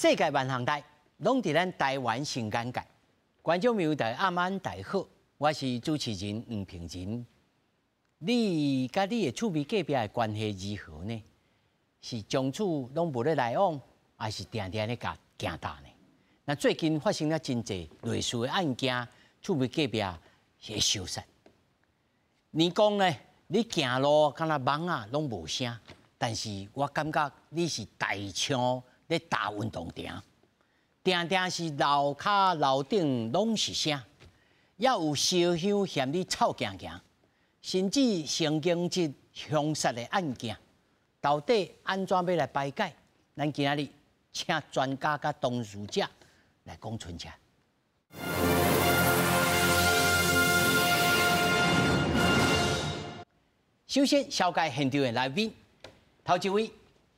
世界萬項代，攏佇咱台灣新眼界。觀眾朋友大家暗安大家好，我是主持人黃平仁。你佮你的厝邊隔壁的關係如何呢？是從此攏無咧來往，還是定定咧共行搭呢？那最近發生了真濟類似的案件，厝邊隔壁會相殺。你講呢？你行路敢若蠓仔攏無聲，但是我感覺你是大象咧踏運動場，定定是樓跤樓頂攏是聲，也有燒香嫌你臭行行，甚至成功這兇殺的案件，到底按怎欲來排解？咱今仔日請專家佮當事者來講春車。首先，紹介現場的來賓，頭一位，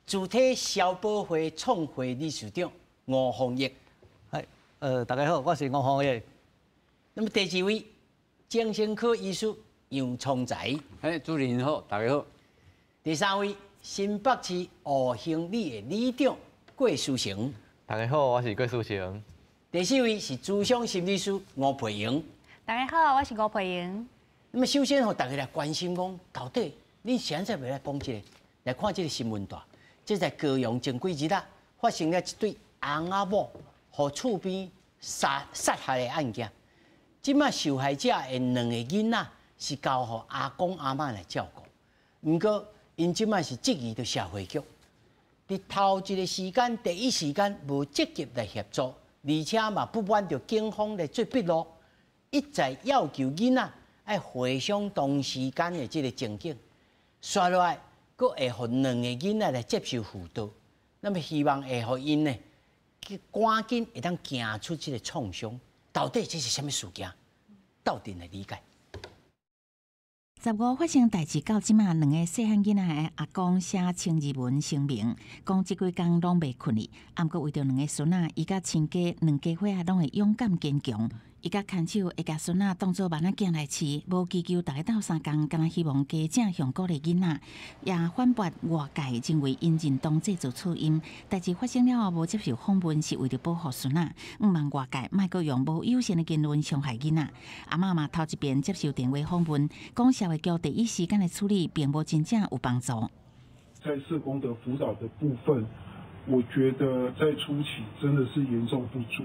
主體消保會創會理事長吳鳳玉。係，大家好，我是吳鳳玉。那麼第二位，精神科醫師楊聰財。哎，主持人好，大家好。第三位，新北市吳興里的里長郭書成。大家好，我是郭書成。第四位是諮商心理師吳佩瑩。大家好，我是吳佩瑩。那麼首先，予大家來關心講，到底你現在欲來講這個，來看這個新聞帶，這在高雄前幾日啊，發生了一對翁仔某予厝邊殺殺害的案件。這馬受害者的兩个囡仔是交予阿公阿嬤來照顧，毋過𪜶這馬是質疑著社會局，佇頭一个時間、第一時間無積極來協助，而且嘛不滿著警方來做筆錄，一再要求囡仔愛回想當時間的這个情景，煞落來，閣會予兩个囡仔來接受輔導，那麼希望會予𪜶呢，去趕緊會當行出這个創傷。到底這是啥物事件？鬥陣來理解。15發生代誌到這馬，兩个細漢囡仔的阿公寫千字文聲明，講這幾工攏袂睏去，毋過為著兩个孫仔，伊佮親家兩家伙仔攏會勇敢堅強。伊佮牽手會共孫仔當做萬仔囝來飼，無祈求逐家鬥相共，干焦希望家長向鼓勵囡仔，也反駁外界認為𪜶認同製造噪音。代誌發生了後無接受訪問，是為著保護孫仔，毋望外界莫閣用無友善的言論傷害囡仔。阿嬤嘛頭一遍接受電話訪問，講社會局第一時間的處理並無真正有幫助。在社工的輔導的部分，我覺得在初期真的是嚴重不足，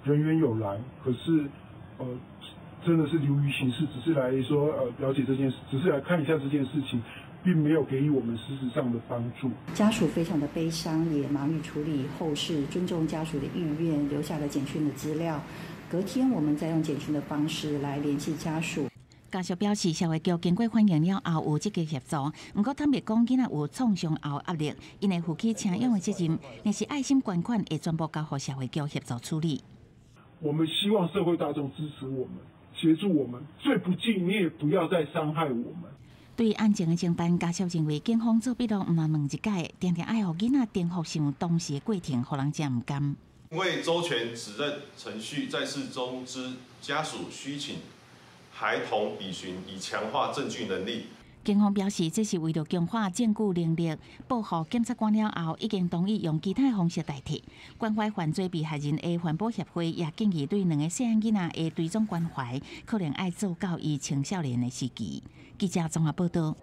人員有來，可是，真的是流於形式，只是來說，了解這件事，只是來看一下這件事情，並沒有給予我們實質上的幫助。家屬非常的悲傷，也忙於處理後事，尊重家屬的意願，留下了簡訊的資料。隔天，我們再用簡訊的方式來聯繫家屬。家屬表示，社會局經過反映了後有積極協助，毋過坦白講，囡仔有創傷後壓力，𪜶會負起請養的責任，若是愛心捐款會全部交予社會局協助處理。我們希望社會大眾支持我們，協助我們，最不濟你也不要再傷害我們。對案情的偵辦，家屬認為警方做筆錄毋但問一解，定定愛予囡仔顛覆想當時的過程，予人誠毋甘。因為周全指認程序在事中之家屬須請孩童筆詢，以強化證據能力。警方表示，這是為著強化證據能力，報予檢察官了後，已經同意用其他方式代替。關懷犯罪被害人的環保協會也建議對兩个細漢囡仔的追蹤關懷，可能愛做到伊青少年的時期。記者綜合報道。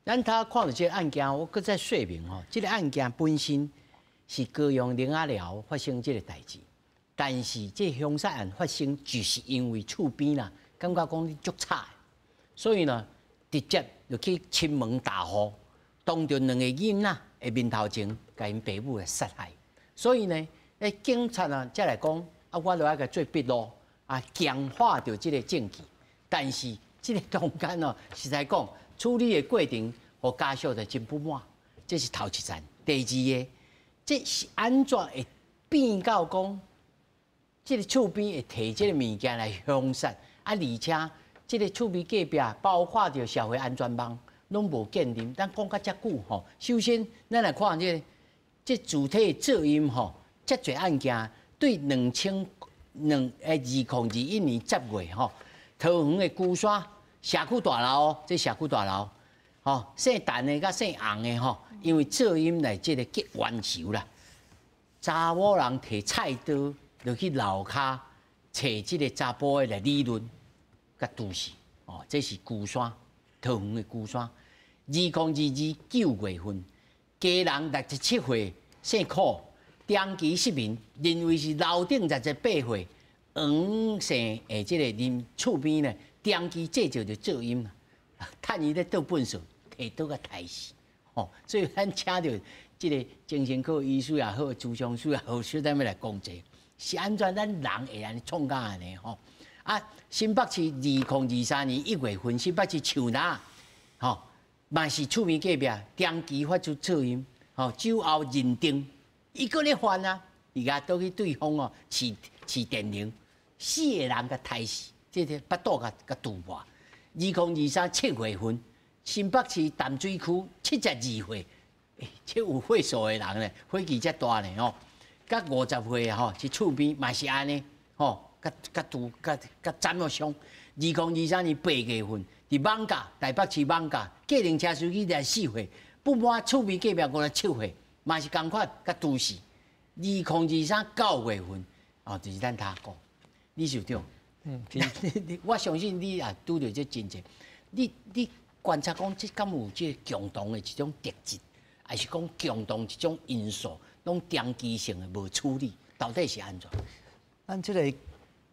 咱頭看著這个案件，我閣再說明吼，這个案件本身是高雄苓仔寮發生這个代誌，但是這兇殺案發生就是因為厝邊啦，感覺講你足吵，所以呢，直接就去親門踏戶，當著兩个囡仔的面頭前，共𪜶爸母來殺害。所以呢，警察啊，才來講啊，我著愛共做筆錄啊，強化著這个證據。但是這个中間哦，實在講處理的過程，予家屬就真不滿。這是頭一層，第二个，這是按怎會變到講，這个厝邊會提這个物件來兇殺啊，而且這个厝邊隔壁，包括著社會安全網，攏無建立。咱講甲遮久吼，首先咱來看這个，這主體噪音吼，遮濟案件對2021年10月吼，桃園的龜山社區大樓，這社區大樓吼，姓陳的佮姓洪的吼，因為噪音來這个結冤仇啦。查某人提菜刀落去樓跤揣這个查埔的來理論，共毒死。哦，這是龜山，桃園的龜山。20229月份，家人67歲，姓柯，長期失明，認為是樓頂68歲黃姓的這个林厝邊呢，長期製造著噪音，趁伊咧倒糞埽，提刀共刣死。吼，所以咱請著這个精神科醫師也好，諮商師也好，小等欲來講者，是按怎咱人會按呢創甲按呢吼？啊，新北市2023年1月份，新北市樹林，吼，嘛是厝邊隔壁長期發出噪音，吼，酒後認定，伊閣咧犯啊，伊共倒去對方哦，飼飼電鈴，四个人共刣死，這个腹肚共共揬破。2023 7月份，新北市淡水區72歲，這有歲數的人咧，火氣遮大呢吼，佮50歲啊吼，是厝邊嘛是按呢吼，共共揬共共斬了傷。2023年8月份，佇艋舺台北市艋舺，計程車司機24歲，不滿厝邊隔壁57歲，嘛是仝款共毒死。2023 9月份，哦，就是咱頭講，李市長，我相信你也拄著這真濟，你觀察講，這敢有這共同的一種特質，還是講共同一種因素，攏長期性的無處理，到底是按怎？咱這個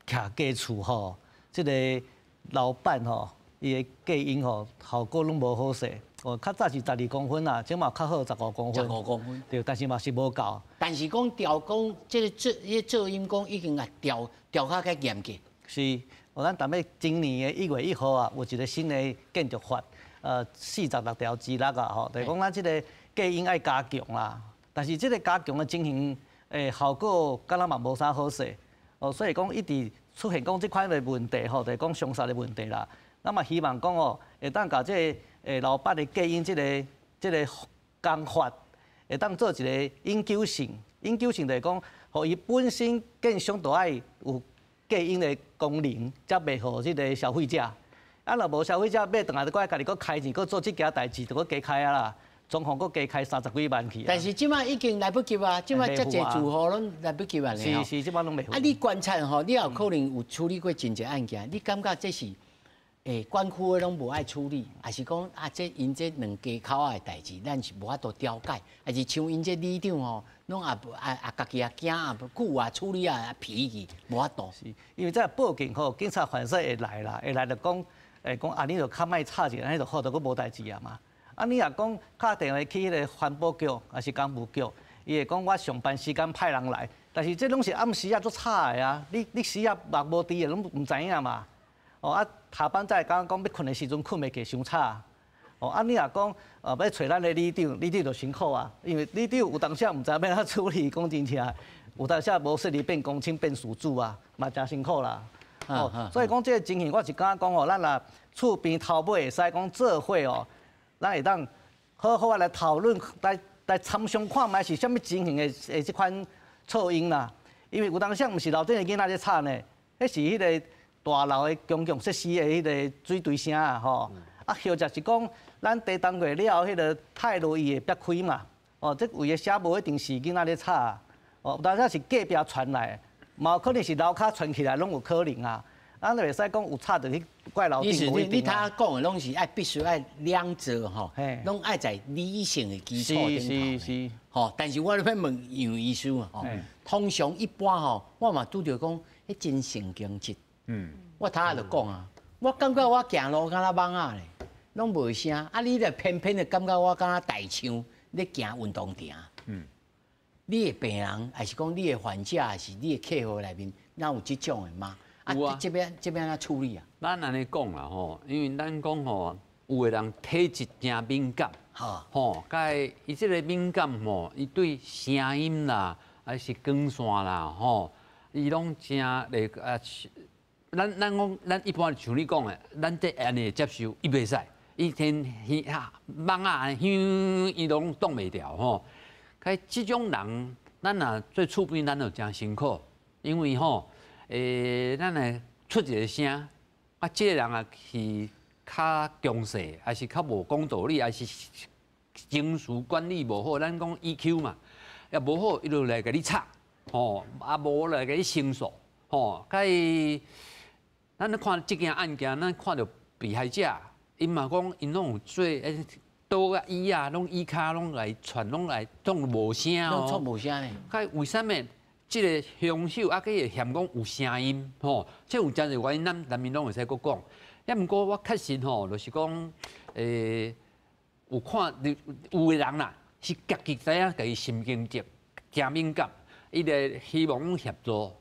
徛家厝吼，這个樓板吼，伊的隔音吼效果攏無好勢。哦，較早是12公分啦，這馬較好15公分。15公分。對，但是嘛是無夠。但是講調講，這个噪，彼噪音講已經啊調調較較嚴格。是，哦，咱逐擺今年的1月1號啊，有一个新的建築法，46條之6啊，吼，就是講咱這个隔音愛加強啦。但是這个加強的情形，效果敢若嘛無啥好勢。哦，所以講一直出現講這款的問題吼，就是講傷殺的問題啦。咱嘛希望講哦，會當共這个樓板的隔音這个工法，會當做一个永久性，永久性就是講，予伊本身建商都愛有隔音的功能，才賣予這个消費者。啊，若無消費者買轉來，就閣愛家己閣開錢，閣做這件代誌，就閣加開啊啦。總共閣加開30幾萬去。但是這馬已經來不及啊！這馬遮濟住戶攏來不及啊！是是，這馬攏袂。啊，你觀察吼，你也有可能有處理過真濟案件，你感覺這是管區的攏無愛處理，還是講啊，這𪜶這兩家口仔的代誌，咱是無法度調解，還是像𪜶這里長吼，攏也無啊啊，家己也驚啊，久啊處理啊疲去，無法度。是，因為這報警吼，警察凡勢會來啦，會來就講，會講啊，你就較莫吵者，按呢就好，就閣無代誌啊嘛。啊，你若講敲電話去彼个環保局，抑是工務局，伊會講我上班時間派人來，但是這攏是暗時啊，足吵的啊！你時啊目無滴的，攏毋知影嘛。哦啊，下班再講講欲睏的時陣，睏袂過傷吵。哦啊，你若講欲揣咱的里長，里長就辛苦啊，因為里長有當時毋知欲按怎處理，講真正，有當時無說你變公親變事主啊，嘛誠辛苦啦。哦，所以講這个情形，我是感覺講哦，咱若厝邊頭尾會使講做伙哦。咱會當好好仔來討論，來參詳看覓是啥物情形的這款噪音啦。因為有當時毋是樓頂的囡仔咧吵呢，彼是彼个大樓的公共設施的彼个水池聲啊吼。啊，或者是講咱地動過了後，彼个泰羅伊會煏開嘛。哦，這位的聲無一定是囡仔咧吵啊。哦，有當時是隔壁傳來，嘛有可能是樓跤傳起來，攏有可能啊。啊，你袂使講有吵就去怪樓頂。你你頭講的攏是愛必須愛兩造吼，攏愛在理性的基礎頂頭。是是是。吼，但是我咧欲問楊醫師吼，通常一般吼，我嘛拄著講，彼真神經質。我頭仔就講啊，我感覺我行路敢若蠓仔咧，攏無聲。啊，你咧偏偏就感覺我敢若大象咧行運動場。你的病人，還是講你的患者，還是你的客戶內面，哪有這種的嗎？有啊，這邊這邊按怎處理啊？咱按呢講啦吼，因為咱講吼，有的人體質誠敏感，吼，佮伊這个敏感吼，伊對聲音啦，還是光線啦，吼，伊攏誠會啊。咱講，咱一般像你講的，咱這按呢會接受，伊袂使，伊天耳蠓仔香，伊攏擋袂牢吼。佮這種人，咱若做厝邊，咱就誠辛苦，因為吼。咱來出一个聲，啊，這个人啊是較強勢，還是較無講道理，還是情緒管理無好，咱講 EQ 嘛。也無好，伊就來共你吵，吼，啊無來共你申訴，吼，佮咱看這件案件，咱看著被害者，𪜶嘛講，𪜶攏有做桌啊椅啊，攏椅跤攏來傳，攏來攏無聲哦，攏創無聲呢。佮為啥物這個兇手啊，閣會嫌講有聲音，吼，這有誠濟原因，咱難免攏會使閣講。抑毋過我確實吼，就是講，有看有的人啦，是家己知影家己神經質誠敏感，伊就希望協助。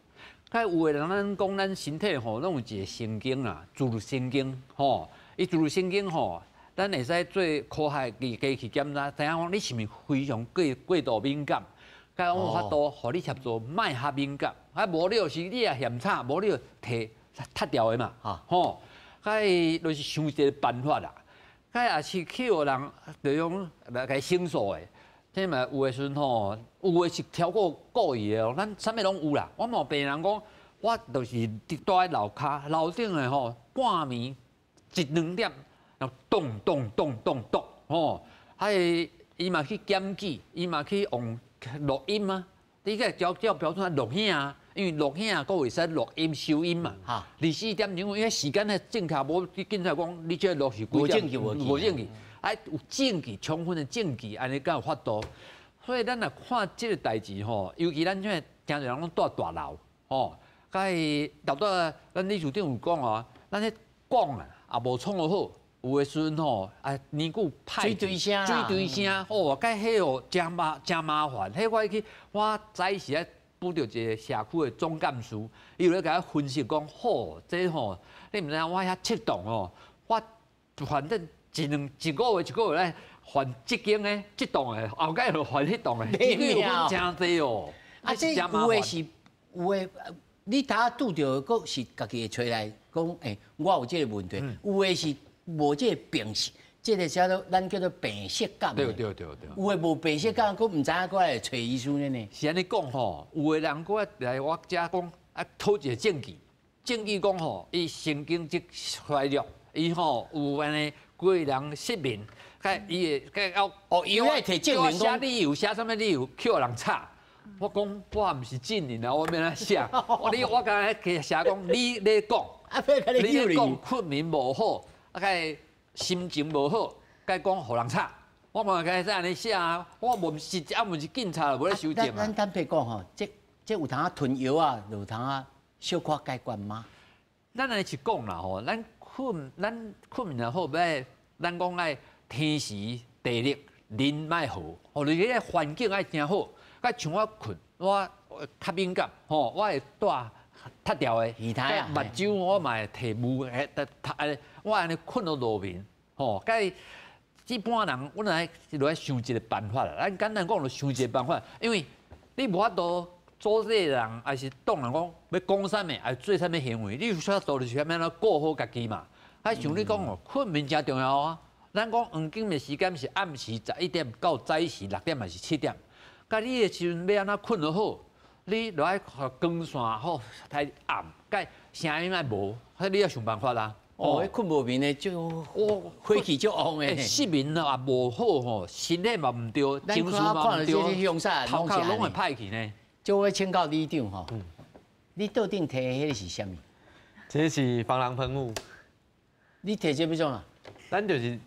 佮有的人，咱講咱身體吼，攏有一個神經啊，自律神經吼，伊自律神經吼，咱會使做科學機機去檢查，知影講你是毋是非常過度敏感，佮有法度予你協助，莫遐敏感，啊無你就是你也嫌吵，無你就提踢掉的嘛，吼，佮就是想一個辦法啦，佮也是去予人就用來共申訴的。這嘛有的時陣吼，有的是超過故意的哦，咱啥物攏有啦。我嘛有病人講，我就是佇蹛佇樓跤樓頂的吼，半暝一兩點，然後咚咚咚咚咚吼，啊伊嘛去檢舉，伊嘛去用錄音啊，你個照照標準錄影啊，因為錄影閣會使錄音收音嘛。24點鐘，因為時間的正確無，警察講你這錄是幾點？無證據。啊，有證據，充分的證據，按呢才有法度。所以咱若看這個代誌吼，尤其咱這誠濟人攏蹛大樓吼，佮伊頭拄咱理事長有講啊，咱咧講啊，也無創予好，有的時陣吼啊年久歹水錐聲，水錐聲，哦，佮彼哦誠麻煩。彼我去，我早時啊拄著一個社區的總幹事，伊有咧共我分析講，吼，這吼，你毋知影我遐七棟哦，我反正。一兩一個月一個月來換這間的，這棟的，後蓋又換彼棟的，這個誠濟哦。啊，這有的是有的，你頭仔拄著閣是家己會揣來講，我有這個問題。有的是無這個病識，這個叫做咱叫做病識感。對對對對。有的無病識感，閣毋知影閣來揣醫師呢。是按呢講吼，有的人閣來我遮講啊，討一個證據，證據講吼，伊神經質衰弱，伊吼有按呢。幾人失眠，佮伊會佮哦，伊愛提證明寫理由，寫啥物理由，予人吵。我講我毋是證人啊，我欲按怎寫？我你我剛才寫講你咧講，你咧講睏眠無好，啊，佮心情無好，佮講予人吵。我嘛會使按呢寫啊，我無是啊，毋是警察，無咧收證啊。咱坦白講吼，這有通仔吞藥啊，有通仔小可解決嗎？咱按呢是講啦吼，咱睏眠若好，欲咱講愛天時地利人莫好，吼，你彼個環境愛誠好。佮像我睏，我較敏感，吼，我會蹛踢掉的，目睭我嘛會提霧，我按呢睏予落眠，吼，佮一般人，阮來就愛想一個辦法啦。咱簡單講，就想一個辦法，因為你無法度阻止人，抑是擋人講欲講啥物，抑做啥物行為，你有法度就是欲按怎顧好家己嘛。啊，像你講哦，睏眠誠重要啊。咱講黃金的時間是暗時11點到早時6點，還是7點？佮你的時陣欲按怎睏予好，你著愛光線好太暗，佮聲音愛無，彼你愛想辦法啦。哦，彼睏無眠的就火氣足旺的。失眠也無好吼，身體嘛毋對，情緒嘛毋對，頭殼攏會歹去呢。就我請教里長吼，你桌頂提的彼個是啥物？這是防狼噴霧。你提這欲創啥？咱就是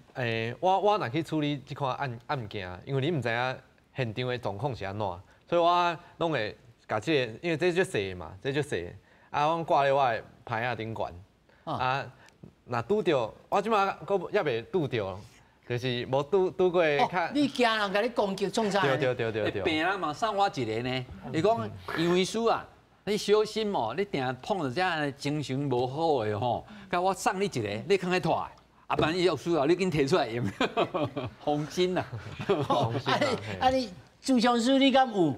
我若去處理這款案件，因為你毋知影現場的狀況是按怎，所以我攏會共這個，因為這足細嘛，這足細，啊，我掛咧我的牌仔頂懸，啊，若拄著，我這馬閣猶未拄著，就是無拄過較。你驚人共你攻擊創啥？對對對對對。病人嘛送我一個呢，伊講楊醫師啊。你小心哦！你定碰著這精神無好的吼，佮我送你一個，你囥咧蹛，啊，萬一有需要，你緊提出來用，放心啦。啊你，諮商師你敢有？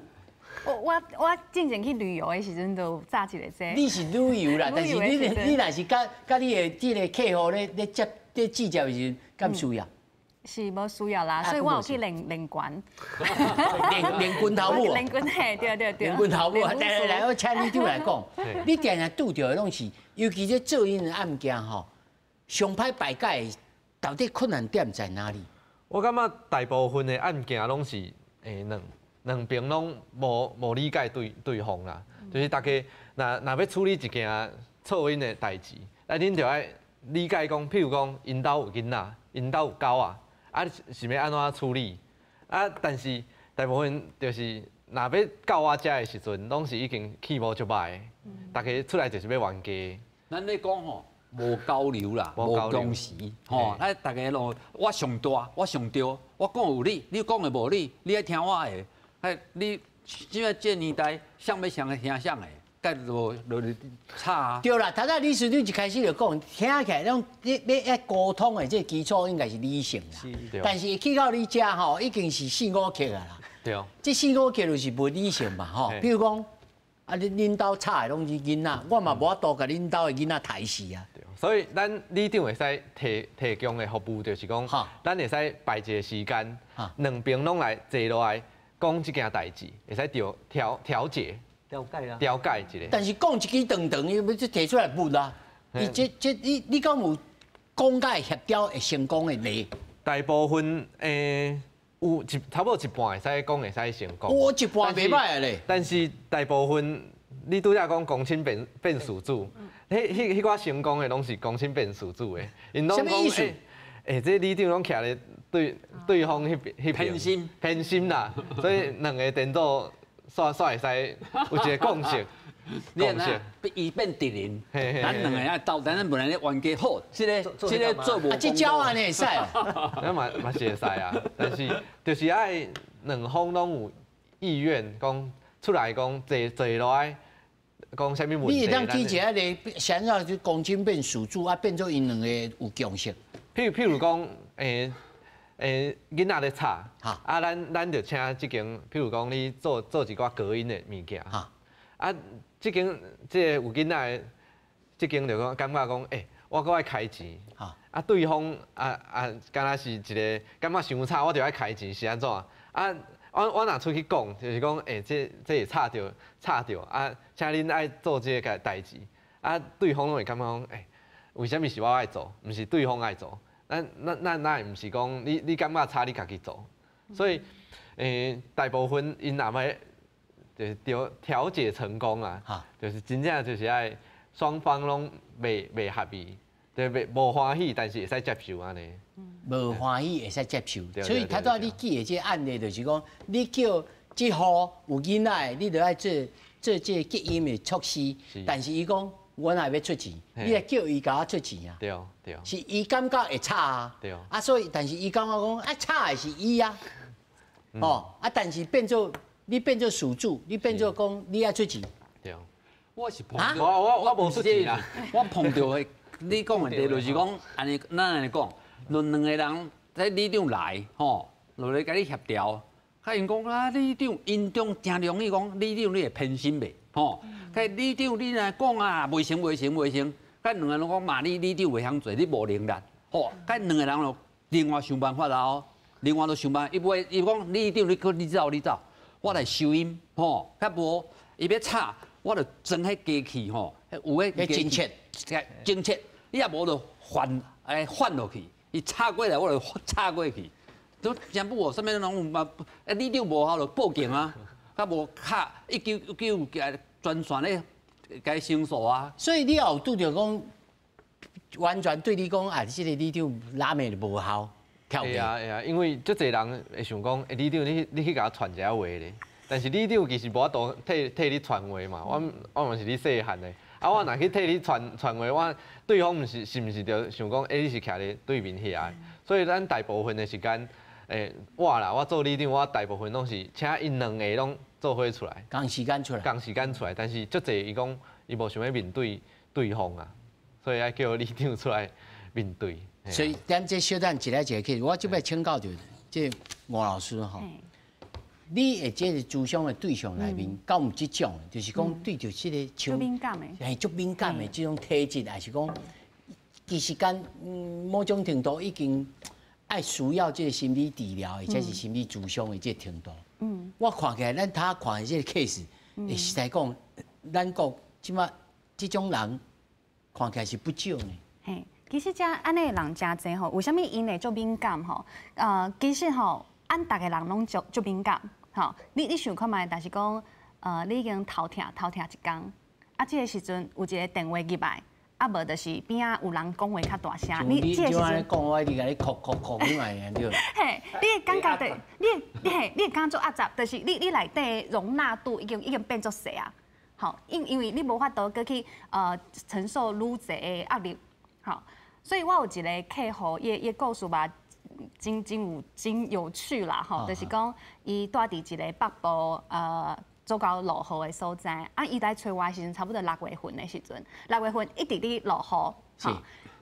我進前去旅遊的時陣，就紮一個這。你是旅遊啦，但是你若是佮你的這個客戶咧接咧接觸的時陣，敢需要？是無需要啦，所以我有去練練拳，練拳頭舞。練拳嘿，對對對。練拳頭舞，來來來，我請里長來講，你定定拄著的攏是，尤其這做𪜶的案件吼，上歹排解到底困難點在哪裡？我感覺大部分的案件攏是两边拢无理解对对方啦，就是大家若若欲处理一件噪音的代志，啊，恁就爱理解讲，譬如讲，𪜶兜有囡仔，𪜶兜有狗仔，啊，是欲按怎处理？啊，但是大部分就是若欲到我遮的时阵，拢是已经气无足歹的，大家出来就是欲冤家。咱咧讲吼，无交流啦，无共识，吼，咱大家拢我上大，我上对，我讲有理，你讲的无理，你爱听我的。哎，你这个这年代，啥欲上听啥的，该就就是吵啊。对啦，头先理事长一开始就讲，听起来拢你你爱沟通的这个基础应该是理性啦。但是去到你遮吼，已经是四五克啊啦。对。这四五克就是无理性嘛，吼。比如讲，啊，恁恁兜吵的拢是囡仔，我嘛无法度共恁兜的囡仔刣死啊。对。所以咱里长会使提提供的服务，就是讲，咱会使排一个时间，两边拢来坐落来。讲这件代志，会使调调调解、调解啦，调解一下。但是讲一支长长，伊欲提出来无啦。伊这这你你敢有讲解协调会成功的例？大部分有一差不多一半会使讲会使成功。我一半袂䆀咧。但是大部分你拄才讲公亲变变事主，彼彼彼寡成功的拢是公亲变事主的。𪜶拢讲欸，这里长拢徛咧对对方彼边彼边偏心偏心啦，所以两个颠倒，煞煞会使有一个共识。你若伊变敌人，咱两个爱斗，咱本来咧冤家好，这个这个做无。啊，这招按呢会使。咱嘛嘛是会使啊，但是就是爱两方拢有意愿，讲出来讲坐坐落来，讲啥物问题。你会当举一个例，啥物就公亲变事主啊，变做𪜶两个有共识。譬譬如讲，欸欸，囡仔咧吵，啊，咱咱就请这间，譬如讲你做做一寡隔音的物件，啊，这间这个有囡仔的，这间就讲感觉讲，欸，我阁爱开钱，啊，对方啊啊，敢若是一个感觉伤吵，我就爱开钱是按怎？啊，我我若出去讲，就是讲，欸，这这会吵著吵著，啊，请恁爱做这个代志，啊，对方拢会感觉讲，欸，为啥物是我爱做，毋是对方爱做？咱咱咱咱会毋是讲你你感觉吵你家己做，所以，欸，大部分𪜶若欲就是调调解成功啊，就是真正就是爱双方拢袂袂合意，就袂无欢喜，但是会使接受按呢。无欢喜会使接受，所以头拄仔你举的这个案例就是讲，你叫这户有囡仔的，你就爱做做这个隔音的措施，但是伊讲。我若欲出钱，你来叫伊共我出钱啊？对对，是伊感觉会吵啊。对。啊，所以但是伊感觉讲啊，吵的是伊啊。哦，啊，但是变做你变做事主，你变做讲你爱出钱。对。我是碰著，我我无出钱啦。我碰著的，你讲的题就是讲，按呢，咱按呢讲，两两个人在里长来，吼，落来共你协调，啊，𪜶讲啊，里长𪜶中诚容易讲，里长你会偏心袂？吼，彼里长你若讲啊，袂成袂成袂成，彼两个拢讲嘛，你里长袂晓做，你无能力，吼，彼两个人就另外想办法啦哦，另外就想办法，伊袂伊讲里长你去你走你走，我来收音，吼，较无伊欲吵，我就装彼机器吼，有彼精测，精测，你若无就反哎反落去，伊吵过来我就吵过去，都真不哦，啥物拢有嘛，啊里长无效就报警啊。较无敲199专线咧，共申诉啊。所以你也有拄著讲，完全对你讲啊，这个里长拉面就无效，跳会啊会啊，因为足济人会想讲，欸，里长你你去共我传一下话咧，但是里长其实无法度替替你传话嘛，我我嘛是你细汉的，啊，我若去替你传传话，我对方毋是是毋是就想讲，欸，你是徛咧对面遐的，所以咱大部分的时间。欸，我啦，我做里长，我大部分拢是请𪜶两个拢做伙出来，仝时间出来，仝时间出来。但是足济伊讲，伊无想欲面对对方啊，所以爱叫里长出来面对。所以咱这小等一来一个去，我这摆请教著这吴老师吼，你会这个咨商的对象内面，敢有这种，就是讲对著这个足敏感的，嘿，足敏感的这种体质，还是讲其实间某种程度已经。爱需要这个心理治疗，或者是心理咨商的这个程度。我看起来，咱他看的这个 case，实在讲，咱国这马这种人看起来是不少呢。嘿，其实遮按呢的人诚济吼，为啥物𪜶会足敏感吼？其实吼，按逐个人拢足足敏感。吼，你想看覓，但是講，你已經頭痛頭痛一工，啊，這个時陣有一個電話入來，啊，無就是邊仔有人講話較大聲，你這個時陣講，我一直共你哭哭哭，你嘛會對。嘿，你會感覺著，你會你嘿，你會感覺足壓雜，就是你內底容納度已經變足細啊。吼，因為你無法度閣去承受愈濟的壓力，吼，所以我有一个客戶，伊的故事吧，真有趣啦，吼，就是講伊住佇一个北部足夠落雨的所在，啊，伊來揣我的時陣，差不多六月份的時陣，六月份一直佇落雨，吼，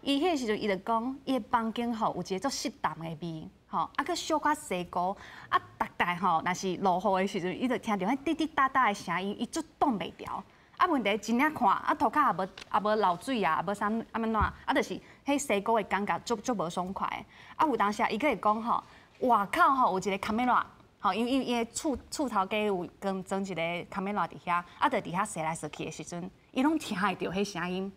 伊彼个時陣伊就講，伊的房間吼有一個足濕澹的味，吼，啊，閣小可西菇，啊，逐擺吼，若是落雨的時陣，伊就聽著彼滴滴答答的聲音，伊足擋袂牢。啊，問題真正看，啊，塗跤也無漏水啊，也無啥按怎，啊，就是彼西菇的感覺足無爽快的。啊，有當時伊閣會講吼，外口吼有一個 camera，吼，因為伊的厝頭家有裝裝一個 camera 佇遐，啊，就佇遐踅來踅去的時陣，伊攏聽會著彼聲音。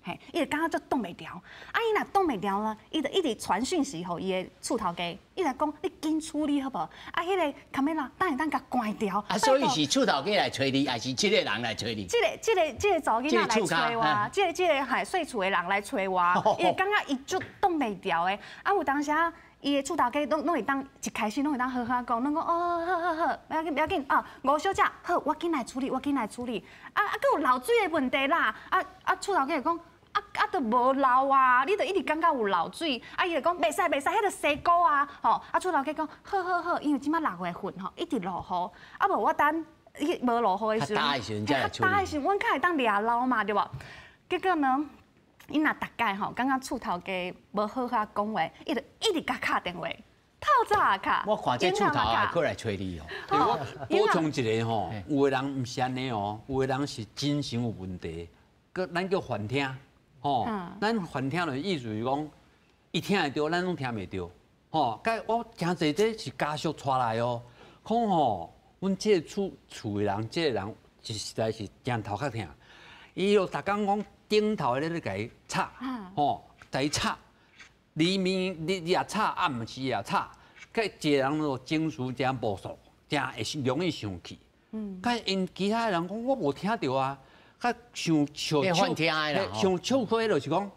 嘿，伊就感覺足擋袂牢，啊，伊若擋袂牢啦，伊就一直傳訊息予伊的厝頭家，伊就講你緊處理好無？啊，彼个 camera 等會當共關掉。啊，所以是厝頭家來揣你，還是這个人來揣你？這个查某囡仔來揣我，這个係稅厝的人來揣我，伊會感覺伊足擋袂牢的。啊，有當時啊，伊的厝頭家攏會當一開始攏會當好好講，攏講哦，好好好，不要緊不要緊啊，吳小姐好，我緊來處理，我緊來處理。啊啊，閣有漏水的問題啦，啊啊，厝頭家就講。啊啊，都無漏啊！你著一直感覺有漏水，啊，伊就講袂使袂使，彼個西菇啊，吼！啊，厝頭家講好好好，因為這擺六月份吼，一直落雨，啊無我等伊無落雨的時陣，較焦的時陣才來處理。較焦的時陣，阮較會當掠漏嘛，對無？結果呢，伊若逐擺吼，感覺厝頭家無好好講話，伊就一直共敲電話，透早也敲。我看這厝頭會過來揣你哦。我補充一個吼，有的人毋是按呢哦，有的人是精神有問題，閣咱叫幻聽。吼，咱幻聽的意思是講，伊聽會著，咱攏聽袂著。吼，該我誠濟這是家屬帶來哦，講吼，阮這個厝厝的人，這個人是實在是誠頭殼疼。伊就逐工講頂頭咧咧共伊吵，吼，共伊吵，裡面日日也吵，暗時也吵，該一個人就情緒誠無束，誠會容易生氣。該𪜶其他人講我無聽著啊。較上笑上笑亏就是講，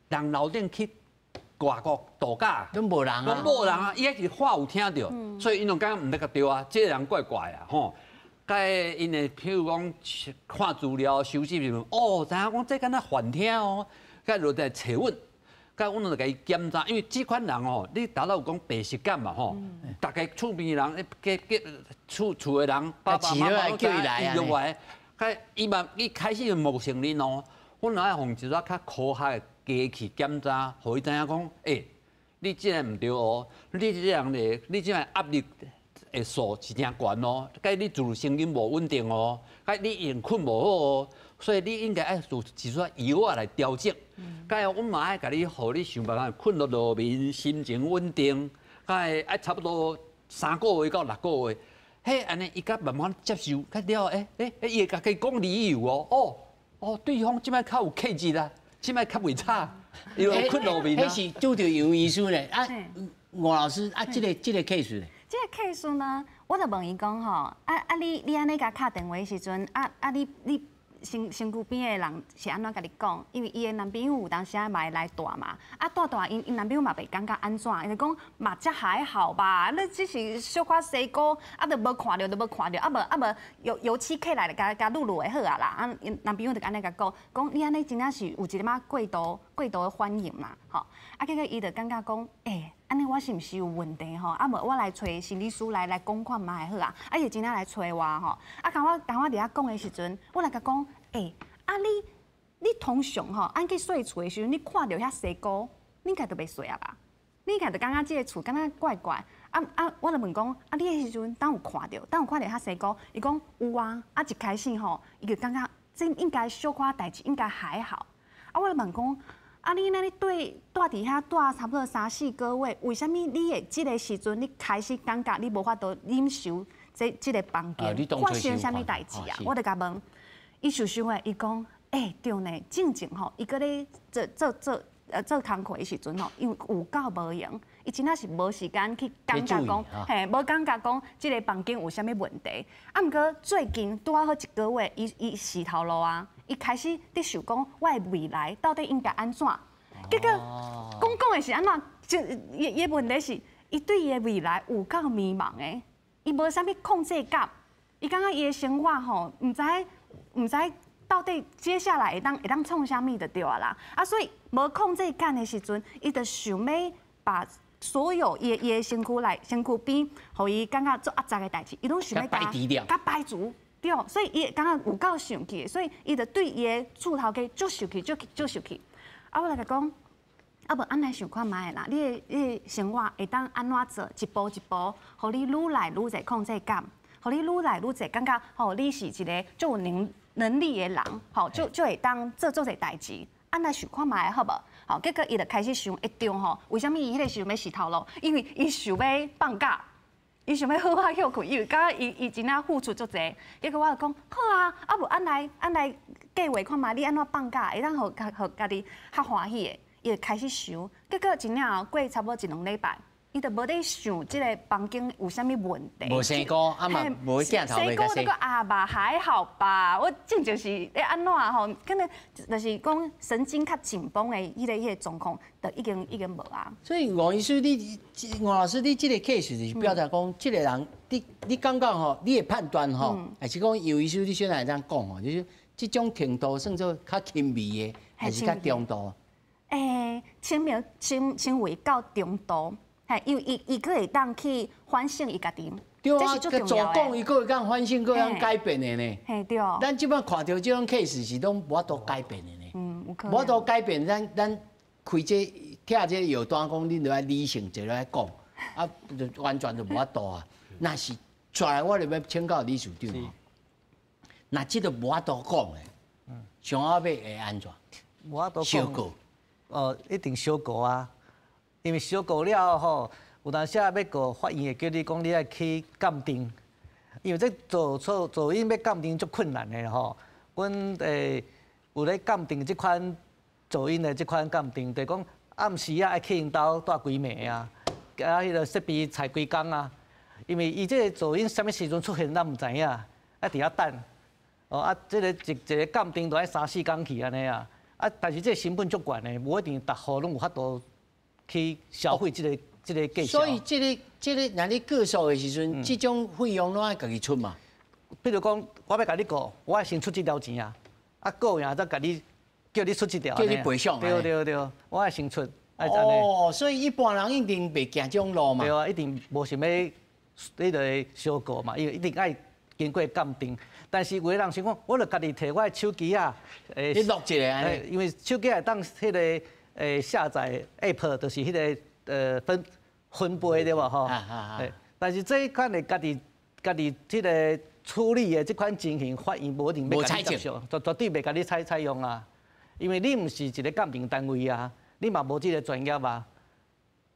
人樓頂去外國度假，攏無人啊，攏無人啊，伊抑是話有聽著，所以𪜶就感覺毋得個對啊，這個人怪怪啊，吼。該𪜶會譬如講看資料、收集時陣，哦，知影講這敢若幻聽哦，該就來揣阮，該阮就共伊檢查，因為這款人哦，你頭拄有講病識感嘛吼，逐家厝邊人、家家厝厝的人，爸爸媽媽叫伊來啊。伊嘛，伊開始就無承認哦。阮愛予一寡較科學的機器檢查，予伊知影講，欸，你這个毋對哦，你這樣的，你這個壓力的數是誠懸哦，該你自律神經無穩定哦，該你已經睏無好哦，所以你應該愛做一寡藥仔來調整。該阮嘛愛共你，予你想辦法睏落落眠，心情穩定，該愛差不多3個月到6個月。彼按呢，伊才慢慢接受，較了，欸欸欸，伊會家己講理由哦，哦哦，對方這擺較有克制啦，這擺較袂吵，伊就睏落眠啊。彼是拄著有意思咧，啊，吳老師啊，這個 case 咧？這個 case 呢，我就問伊講吼，啊啊你你按呢共敲電話的時陣，啊啊你你。身身軀邊的人是按怎共你講？因為伊的男朋友有當時嘛會來蹛嘛，啊蹛蹛，𪜶男朋友嘛袂感覺按怎，伊就講嘛這還好吧，你只是小可西菇，啊都無看著都無看著，啊無啊無油油漆起來就共共漉漉會好啊啦，啊𪜶男朋友就按呢共講，講你按呢真正是有一點仔過度過度的反應啦，吼，啊結果伊就感覺講，欸，按呢我是毋是有問題吼？啊無我來揣心理師來來講看覓會好啊？啊伊真正來揣我吼，啊共我共我佇遐講的時陣，我來共講，欸，啊你你通常吼，按去洗厝的時陣，你看著遐西菇，你應該就袂洗啊吧？你應該就感覺這个厝敢若怪怪。啊啊，我就問講，啊你彼時陣敢有看著？敢有看著遐西菇？伊講有啊。啊一開始吼，伊就感覺這應該小可代誌，應該還好。啊我就問講。啊！你那你對蹛佇遐蹛差不多三四個月，為啥物你會這个時陣你開始感覺你無法度忍受這這个房間發生啥物代誌啊？我就共問，伊想想的，伊講，欸，對呢，進前吼，伊閣咧做做做，做工课的时阵吼，因为有够无闲，伊真正是无时间去感觉讲，嘿，无感觉讲这个房间有啥物问题。啊，毋过最近拄仔好一个月，伊死头路啊，伊开始伫想讲，我的未来到底应该按怎？结果讲讲的是按怎？就伊的问题是，伊对伊的未来有够迷茫的，伊无啥物控制感，伊感觉伊的生活吼，毋知到底接下来会当创啥物就对啊啦。啊，所以无控制感的时阵，伊就想欲把所有伊的身躯内身躯边，予伊感觉足压榨的代志，伊攏想欲排除掉，共排除掉，所以伊感觉有够生气，所以伊就对伊的厝头家足生气，足足生气。啊，我来共讲。啊无按呢想看覓啦，你的生活会当按怎做？一步一步，予你愈來愈濟控制感，予你愈來愈濟感覺，吼，你是一個足有能力的人，吼，就會當做足濟代誌。按呢想看覓好無？好，結果伊就開始想一張吼，為啥物伊彼個時陣欲死頭路？因為伊想欲放假，伊想欲好好歇睏，因為感覺伊真正付出足濟。結果我就講好啊，啊無按來按來計劃看覓，你按怎放假會當予家己較歡喜的。伊就開始想，結果真正過差不多一兩禮拜，伊就無咧想這个房間有啥物問題。無生菇，啊嘛無鏡頭生菇那個啊吧還好吧，我正就是咧按怎吼，可能就是講神經較緊繃的彼個狀況，就已經無啊。所以吳醫師，你吳老師，你這個 case 就是表達講，這個人，你感覺吼，你的判斷吼，還是講楊醫師你先來這樣講吼，就是這種程度算做較輕微的，還是較中度？輕微輕輕微到中度，嘿，因為伊閣會當去反省伊家己。對啊，閣做講伊閣會當反省，閣會當改變的呢。嘿對。咱這擺看著這種 case 是攏無法度改變的呢。嗯，有可能。無法度改變，咱開這拆這個藥單，講恁著愛理性坐落來講，啊，就完全就無法度啊。若是跩來，我就欲請教理事長吼。若這個無法度講的，上後尾會按怎？無法度講。哦，一定相告啊，因為相告了後吼，有當時啊欲告法院會叫你講你愛去鑑定，因為這做錯噪音欲鑑定足困難的吼。阮有咧鑑定這款噪音的這款鑑定，就講暗時啊愛去𪜶兜蹛幾暝啊，啊彼个設備採幾工啊，因為伊這个噪音啥物時陣出現，咱毋知影，愛佇遐等。哦啊，這個一一个鑑定都愛三四工去按呢啊。啊！但是這個成本足懸的，無一定逐戶攏有法度去消費這個價。所以這個，若你告訴的時陣，這種費用攏愛家己出嘛。比如講，我欲共你告，我愛先出這條錢啊，啊告贏才共你叫你出這條。叫你賠償。對對對，我愛先出。哦，所以一般人一定袂行這種路嘛。對啊，一定無想欲彼个相告嘛，因為一定愛經過鑑定。但是有的人想講，我就家己提我的手機啊，你錄一下按呢，因為手機會當彼个下載 app，就是彼个分貝對無吼？但是這款的家己這个處理的這款情形，法院無一定欲共你接受，絕對袂共你採用啊。因為你毋是一个鑑定單位啊，你嘛無這个專業啊。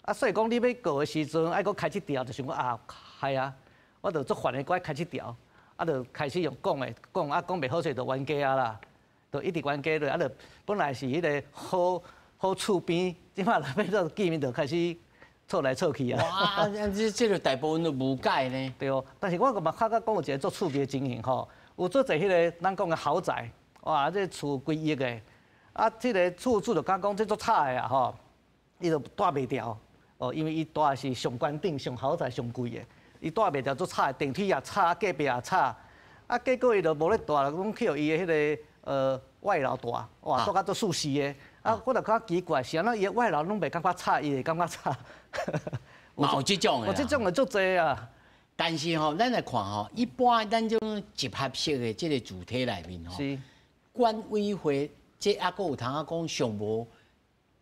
啊，所以講你欲告的時陣，愛閣開這條，就想講啊，係啊，我就足煩的，閣愛開這條。啊，就開始用講的，講啊講袂好勢就冤家啊啦，就一直冤家落，啊就本來是彼个好好厝邊，這擺來變做見面就開始吵來吵去啊。哇，這個大部分都誤解呢。對哦，但是我嘛較較講有一个足趣味的情形吼，有足濟彼个咱講的豪宅，哇，這厝幾億的，啊，這个厝主就敢講這足吵的啊吼，伊就蹛袂牢，哦，因為伊蹛的是上懸頂、上豪宅、上貴的。伊蹛袂牢足吵，電梯也吵，隔壁也吵，啊，結果伊就無咧蹛啦，攏去予伊的彼个外勞蹛，哇，蹛甲足舒適的。啊，我就感覺奇怪，是按怎伊的外勞攏袂感覺吵，伊會感覺吵。嘛有這種的，有這種的足濟啊。但是吼，咱來看吼，一般咱這種集合式的這個住宅內面吼，管委會這猶閣有通仔講上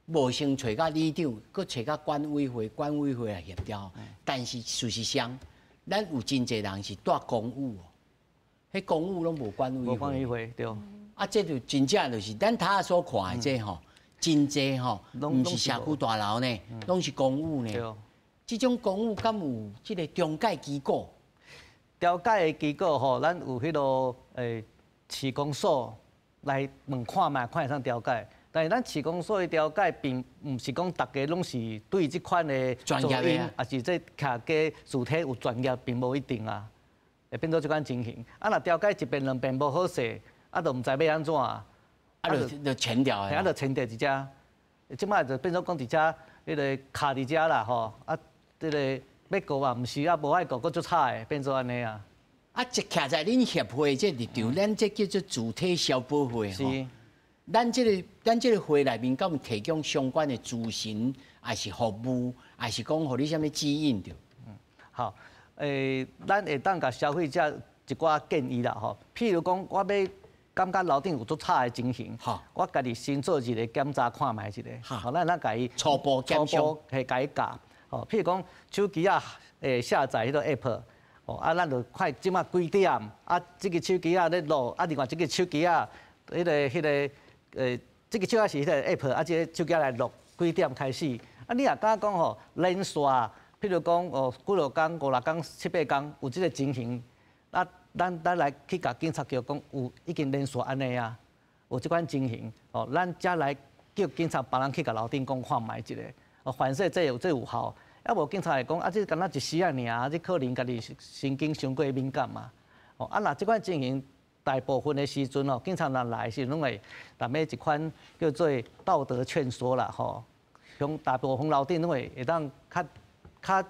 無先揣甲里長，閣揣甲管委會，管委會來協調。但是事實上，咱有真濟人是蹛公寓哦，彼公寓攏無管委會。無管委會對。啊，這就真正就是咱頭仔所看的這吼，真濟吼，毋是社區大樓呢，攏是公寓呢。這種公寓敢有這个中介機構？調解的機構吼，咱有彼个市公所來問看覓，看會使調解。但是咱市公所的调解，并毋是讲逐家攏是对這款的專業的，抑是這徛家事體有專業，並無一定啊，會變做這款情形。啊，若調解一遍兩遍無好勢，啊，就毋知欲按怎啊，啊，就簽掉啊，就簽掉佇遮。這擺就變做講佇遮，彼个卡佇遮啦吼，啊，這个欲告嘛毋是啊，無愛告，閣足慘的，變做按呢啊。啊，這徛在恁協會這立場，咱這叫做主體消保會吼。咱這個會內面，敢有提供相關的諮詢，抑是服務，抑是講予你啥物指引著？嗯，好，咱會當共消費者一寡建議啦吼。譬如講，我欲感覺樓頂有足吵的情形，我家己先做一個檢查看覓一下，好，咱共伊初步檢初步去共伊教。吼，譬如講手機仔下載彼個 app，哦，啊，咱就看這馬幾點，啊，這个手機仔咧錄，啊，另外這个手機仔，彼个，這个手機是彼个 app，啊，這个手機來錄幾點開始。啊，你若敢講吼連續，譬如講哦，幾落工、五六工、七八工有這个情形，啊，咱來去共警察局講有已經連續按呢啊，有這款情形，哦，咱才來叫警察幫咱去共樓頂講看覓一下，哦，反正這有這有效。啊，無警察會講啊，這敢若一時仔爾，這可能家己神經傷過敏感嘛。哦，啊，若這款情形，大部分的時陣哦，警察若來時攏會踮咧一款叫做道德勸說啦，吼，像大部分樓頂攏會會當較較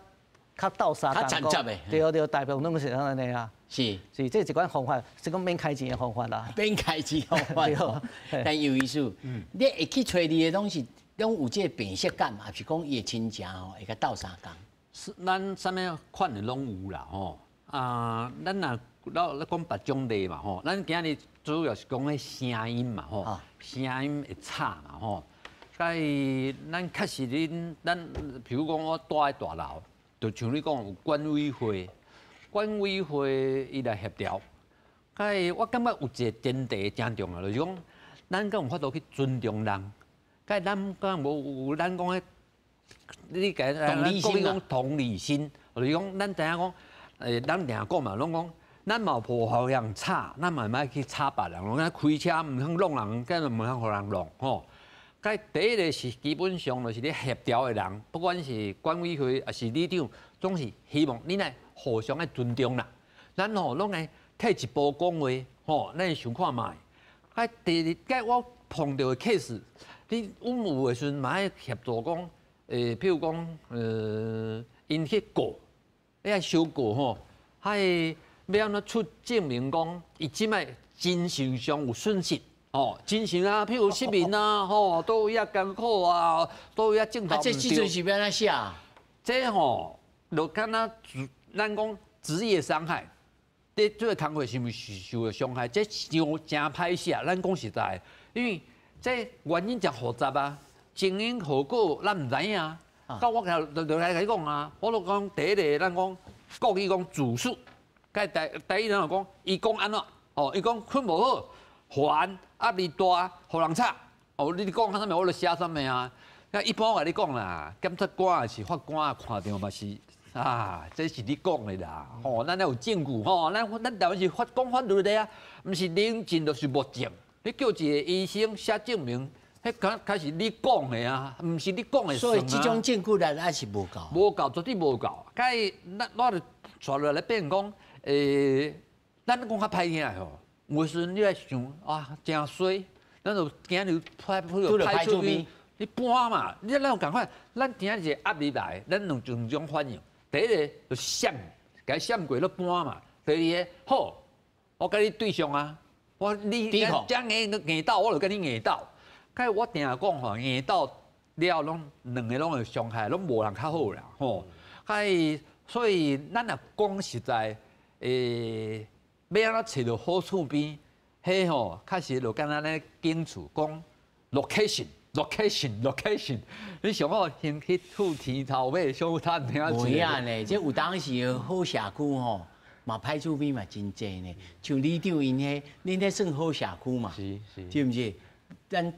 較鬥相共講，對對，大部分攏是按呢啊。是是，這一款方法是講免開錢的方法啦。免開錢方法，但有意思，你會去揣你的攏是攏有這個病識感，抑是講伊的親情吼會共鬥相共？是，咱啥物款的攏有啦吼。啊，咱若咱講別種例嘛吼，咱今日主要是講彼聲音嘛吼，聲音會吵嘛吼。所以咱確實恁咱，比如講我住佇大樓，就像你講有管委會，管委會伊來協調。所我感覺有一個前提誠重要，就是講咱敢有法度去尊重人，該咱敢無有咱講彼，你共同理心講同理心，就是講咱知影講，咱定講嘛，攏講。咱嘛無予人吵，咱嘛毋愛去吵別人。咱開車毋通弄人，敢毋通予人弄吼。該第一个是基本上就是咧協調的人，不管是管委會抑是里長，總是希望恁愛互相愛尊重啦。咱吼攏愛退一步講話，吼，咱想看覓。該第二，該我碰著的 case，你阮有的時陣嘛愛協助講，譬如講，𪜶去告，你愛相告吼，彼欲按怎出證明講，伊這擺精神上有損失，吼，精神啊，譬如失眠啊，吼，佗位仔艱苦啊，佗位仔鏡頭啊，這時陣是欲按怎寫？這吼，就敢若咱講職業傷害，佇做工課是毋是受著傷害？這傷誠歹寫，咱講實在，因為這原因誠複雜啊，前因後果咱毋知影。到我就來共你講啊，我就講第一个，咱講國語講主訴。該第一人就講，伊講按怎？哦，伊講睏無好，煩，壓力大，予人吵。哦，你講啥物，我就寫啥物啊。一般我共你講啦，檢察官抑是法官看著嘛是啊，這是你講的啦。吼，咱有證據吼，咱台灣是法講法律的啊，毋是人證就是物證。你叫一個醫生寫證明，彼較是你講的啊，毋是你講的。所以這種證據力還是無夠。無夠，絕對無夠。該咱我就帶落來變講。咱講較歹聽的吼，有時陣你來想啊，誠衰，咱就今日派派出去，你搬嘛，你咱有仝款，咱聽一個壓力來，咱兩種反應。第一个就閃，共伊閃過咧搬嘛。第二个好，我共你對上啊，我你遮硬硬鬥，我就共你硬鬥。該我定定講吼，硬鬥了攏兩个攏會傷害，攏無人較好啦吼。該所以咱若講實在。欲按怎揣著好厝邊，彼吼確實就敢若咧警署講 location，location，location。你上好先去吐天頭尾，小探聽。無影呢，這有當時好社區吼，嘛歹厝邊嘛真濟呢。像里長𪜶彼，恁彼算好社區嘛？是是，對毋是？咱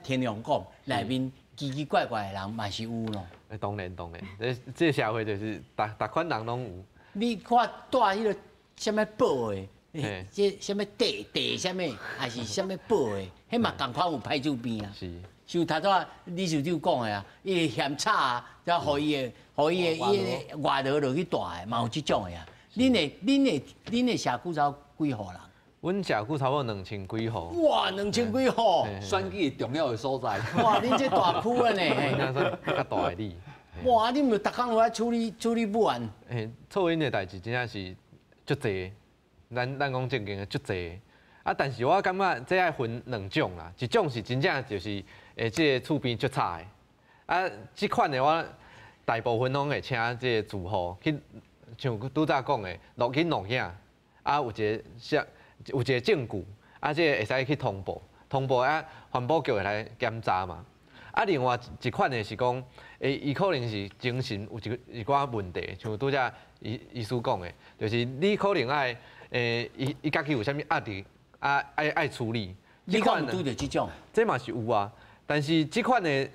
天良講內面奇奇怪怪的人嘛是有咯。當然當然，這這社會就是逐逐款人攏有。你看蹛彼个啥物堡的，這啥物地地啥物，還是啥物寶的，彼嘛仝款有歹厝邊啊。是。像頭拄仔理事長講的啊，伊會嫌吵啊，才予伊的，予伊的伊的外勞落去蹛的，嘛有這種的啊。恁的社區才幾戶人？阮社區差不多2000幾戶。哇，2000幾戶，選舉重要的所在。哇，恁這大區啊呢？較大的里。哇，你毋是逐工有愛處理處理不完？嘿，噪音的代誌真正是足濟，咱講正經的足濟。啊，但是我感覺這愛分兩種啦，一種是真正就是這個厝邊足吵的，啊，這款的我大部分攏會請這個住戶去，像拄早講的，錄去錄影，啊，有一個寫有一個證據，啊，這個會使去通報，通報啊，環保局會來檢查嘛。啊，另外一款的是講，伊可能是精神有一寡問題，像拄才醫師講的，就是你可能愛，伊家己有啥物壓力，啊，愛處理。你敢有拄著這種？這嘛是有啊，但是這款的，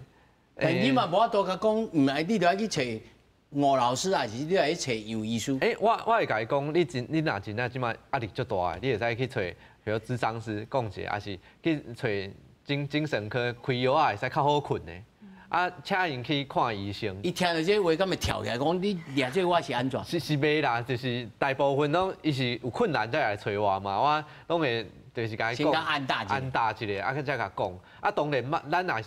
但你嘛無法度共講，毋愛你著愛去揣吳老師，還是你愛去揣楊醫師？我會共伊講，你若真正這擺壓力足大的，你會使去揣，比如諮商師講一下，還是去揣精神科開藥啊，會使較好睏的。啊，請𪜶去看醫生。伊聽著這話，敢會跳起來講你掠這我是按怎？是袂啦，就是大部分攏伊是有困難才來揣我嘛，我攏會就是共伊講。先按答按答一下，啊，才共講。啊，當然嘛，咱也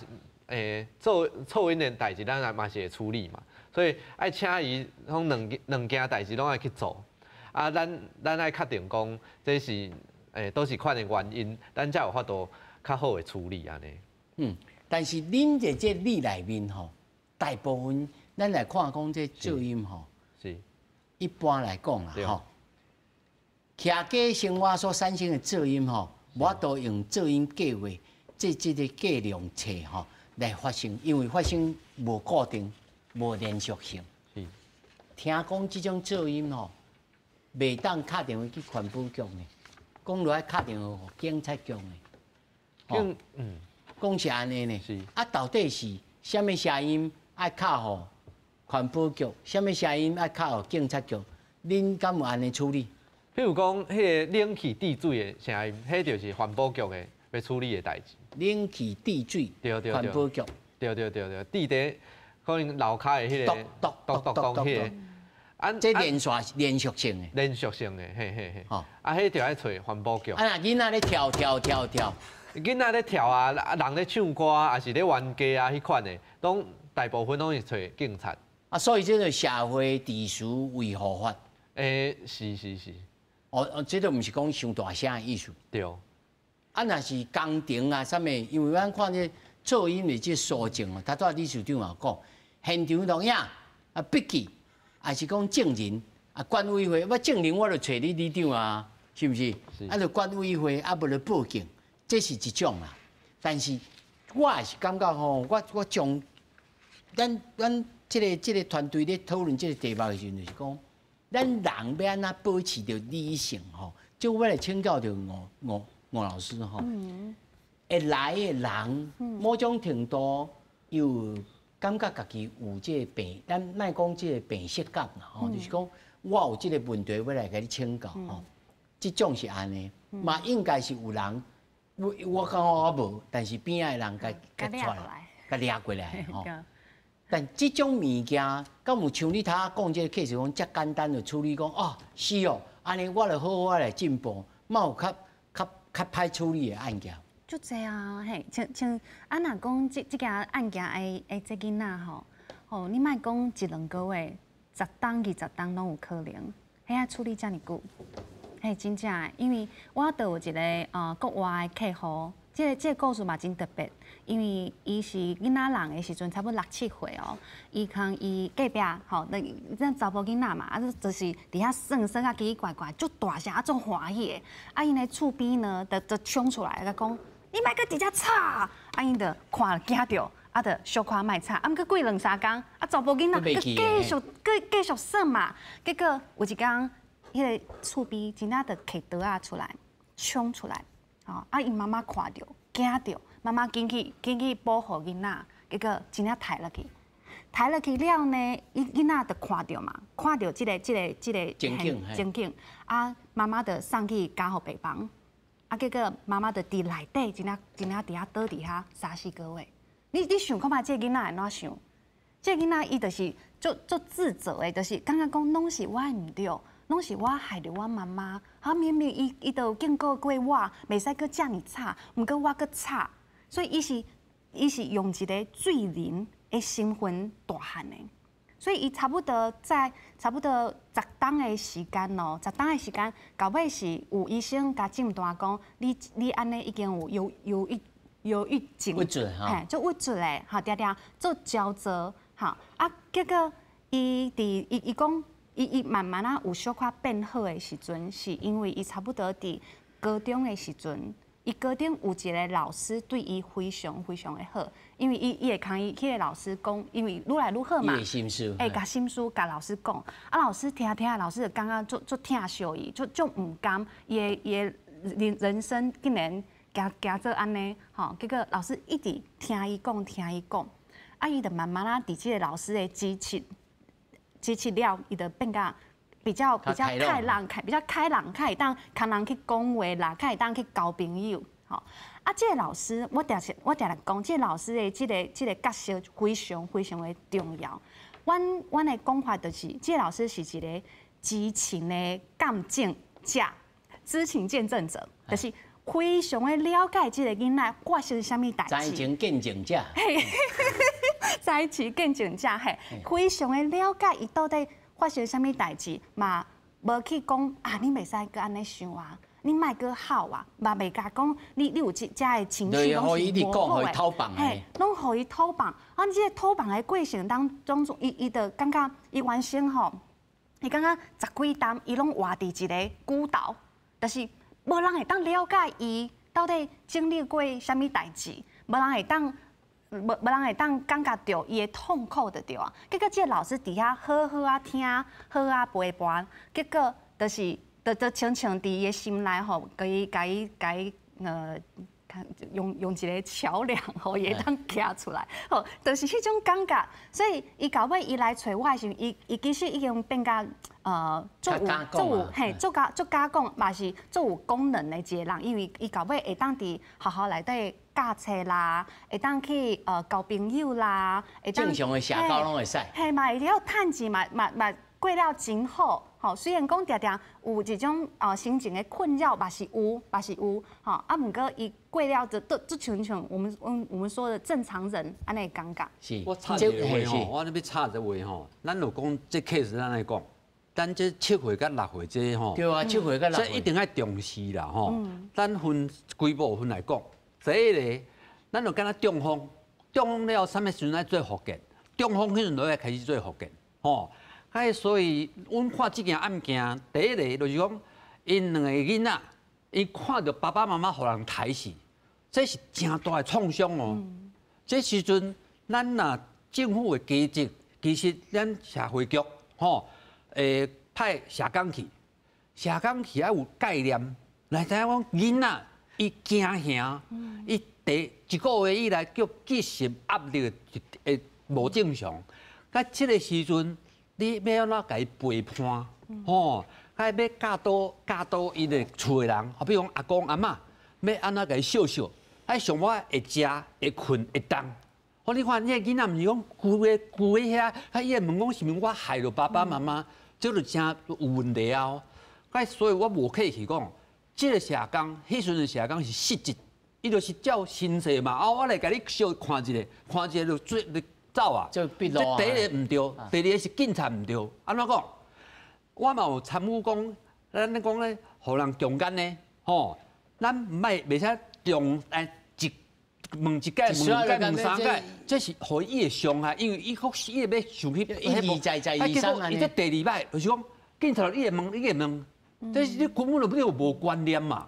是做噪音的代誌，咱也嘛是會處理嘛。所以愛請伊攏兩件代誌攏愛去做。啊，咱愛確定講這是佗一款的原因，咱才有法度較好的處理按呢。嗯。但是恁佇這里內面吼，大部分咱來看講這噪音吼，是，一般來講啦吼，徛家生活所產生的噪音吼，無法度用噪音計劃這個計量冊吼來發生，因為發生無固定、無連續性。是，聽講這種噪音吼，袂當敲電話去環保局呢，講落來敲電話予警察局呢。講是按呢呢，啊，到底是啥物聲音愛敲予環保局，啥物聲音愛敲予警察局？恁敢有按呢處理？譬如講，彼個冷氣滴水的聲音，彼就是環保局的欲處理的代誌。冷氣滴水，對對對，環保局。對對對對，滴佇可能樓跤的彼個，咚咚咚咚彼個，啊，這連續連續性的。連續性的，嘿嘿嘿。啊，彼就愛揣環保局。啊，若囡仔咧跳跳跳跳。囡仔咧跳啊，人咧唱歌啊，抑是咧冤家啊，彼款的，攏大部分攏是揣警察。啊，所以這個社會秩序維護法。是是是。哦，這都毋是講傷大聲的意思。對。啊，若是工程啊，啥物？因為咱看這噪音的這訴訟哦，頭拄仔理事長也講，現場錄影啊，筆記，抑是講證人啊，管委會，我證人我就揣你里長啊，是毋是？啊，就管委會啊，無就報警。這是一種啦，但是我也是感覺吼，我將咱這個團隊咧討論這個題目的時陣，就是講，咱人欲按怎保持著理性吼？就我來請教著吳老師吼，會來的人某種程度又感覺家己有這個病，咱莫講這個病識感啦吼，就是講我有這個問題，欲來共你請教吼，這種是按呢，嘛應該是有人。我感覺我無，但是邊仔的人共共帶來，共掠過來吼。但這種物件，敢有像你頭仔講這個 case 講遮簡單就處理講哦，是哦，按呢我就好好來進步，嘛有較歹處理的案件。足濟啊，嘿，像啊，若講這件案件的這囡仔吼，吼，你莫講一兩個月，10冬20冬攏有可能，彼愛處理遮爾久。嘿，真正的，因為我都有一個國外的客戶，這個故事嘛真特別，因為伊是囡仔人的時陣，差不多6、7歲哦，伊共伊隔壁吼，那咱查埔囡仔嘛，啊，就是佇遐耍耍啊，奇奇怪怪，足大聲啊，足歡喜的，啊，𪜶的厝邊呢，就衝出來，共講，你莫閣佇遮吵，啊，𪜶就看驚著，啊，就小可莫吵，啊，毋過過2、3工，啊，查埔囡仔閣繼續耍嘛，結果有一工。彼個厝邊真正就提刀仔出來，衝出來，吼！啊，𪜶媽媽看著，驚著，媽媽緊去保護囡仔，結果真正刣落去，刣落去了呢，伊囡仔就看著嘛，看著這個情景，啊，媽媽就送去監護病房，啊，結果媽媽就佇內底，真正真正佇遐倒佇遐三四個月。你想看覓這個囡仔會按怎想？這個囡仔伊就是足足自責的，就是感覺講攏是我的毋對，攏是我害著我媽媽。啊，明明伊都有警告過我，袂使閣遮爾吵，毋過我閣吵，所以伊是用一個罪人的身份大漢的，所以伊差不多在差不多十冬的時間哦，十冬的時間，到尾是有醫生共診斷講，你按呢已經有憂鬱症，嘿，足鬱卒的，吼，定定做焦躁，吼，啊，結果伊佇伊伊講，伊慢慢仔有小可變好的時陣，是因為伊差不多佇高中的時陣。伊高中有一個老師對伊非常非常的好，因為伊會共伊彼個老師講，因為愈來愈好嘛，會共心事共老師講，啊老師聽聽，老師就感覺足足疼惜伊，足足毋甘伊的人生竟然行行做按呢，吼，結果老師一直聽伊講，聽伊講，啊伊就慢慢仔佇這個老師的支持了，伊就變甲比較開朗，比較開朗，較會當共人去講話啦，較會當去交朋友，吼。啊，這個老師，我定定講，這個老師的這個角色非常非常的重要。阮的講法就是，這個老師是一個知情的鑑證者，知情見證者，就是非常的了解這個囡仔發生啥物代誌。知情見證者。知情見證者，嘿，非常的了解伊到底發生啥物代誌，嘛無去講啊，你袂使閣按呢想啊，你莫閣哭啊，嘛袂共講你有這遮的情緒攏是無好的，嘿，攏予伊吐放。啊，這個吐放的過程當中，伊就感覺伊原先吼，伊感覺十幾冬伊攏活佇一個孤島，就是無人會當了解伊到底經歷過啥物代誌，無人會當感覺著伊的痛苦就對啊。結果這個老師佇遐好好仔聽，好仔陪伴，結果就是就親像佇伊的心內吼，共伊用一個橋梁，予伊會當行出來，吼，就是彼種感覺。所以伊到尾伊來揣我的時陣，伊其實已經變甲足有足有嘿，足敢足敢講，嘛是足有功能的一個人，因為伊到尾會當佇學校內底教冊啦，會當去交朋友啦，會當正常的社交攏會使。嘿，嘛會曉趁錢，嘛過了真好。吼，雖然講定定有這種心情的困擾，嘛是有，嘛是有，吼啊，毋過伊過了就都就親像我們說的正常人按呢感覺。是，我插一個話吼，我咧欲插一個話吼，咱就講這 case 咱來講，咱這7歲佮6歲這吼，對啊，7歲佮6歲，這一定愛重視啦吼。咱分幾部分來講，第一個，咱就敢若中風，中風了後，啥物時陣愛做復健？中風彼陣就愛開始做復健，吼。啊，所以，阮看這件案件，第一個就是講，𪜶兩個囡仔，伊看著爸爸媽媽予人刣死，這是誠大的創傷哦。這時陣，咱若政府的機制，其實咱社會局吼，會派社工去，社工去愛有概念，來知影講囡仔伊驚嚇，伊第一個月以來叫進食壓力會無正常，啊，這個時陣。你欲按怎共伊陪伴，吼，啊，欲教導𪜶的厝的人，好比講阿公阿嬤，欲按怎共伊惜惜，啊，上尾會食、會睏、會動。好，你看，你的囡仔毋是講規个佇遐，啊，伊會問講是毋是我害著爸爸媽媽，這就誠有問題啊！啊，所以我無客氣講，這個社工，彼時陣社工是失職，伊就是照薪水嘛。啊，我來共你小看一下，看一下就做就走啊。這這第一個毋對，第二個是警察毋對。按怎講？我嘛有參與講，咱咧講咧，予人強姦呢，吼，咱毋愛袂使用一問一擺、問兩擺、問三擺，這是予伊會傷害，因為伊確實伊會欲想去一而再再而三。伊這第二擺就是講，警察你會問，你會問，這是你根本就你有無觀念嘛？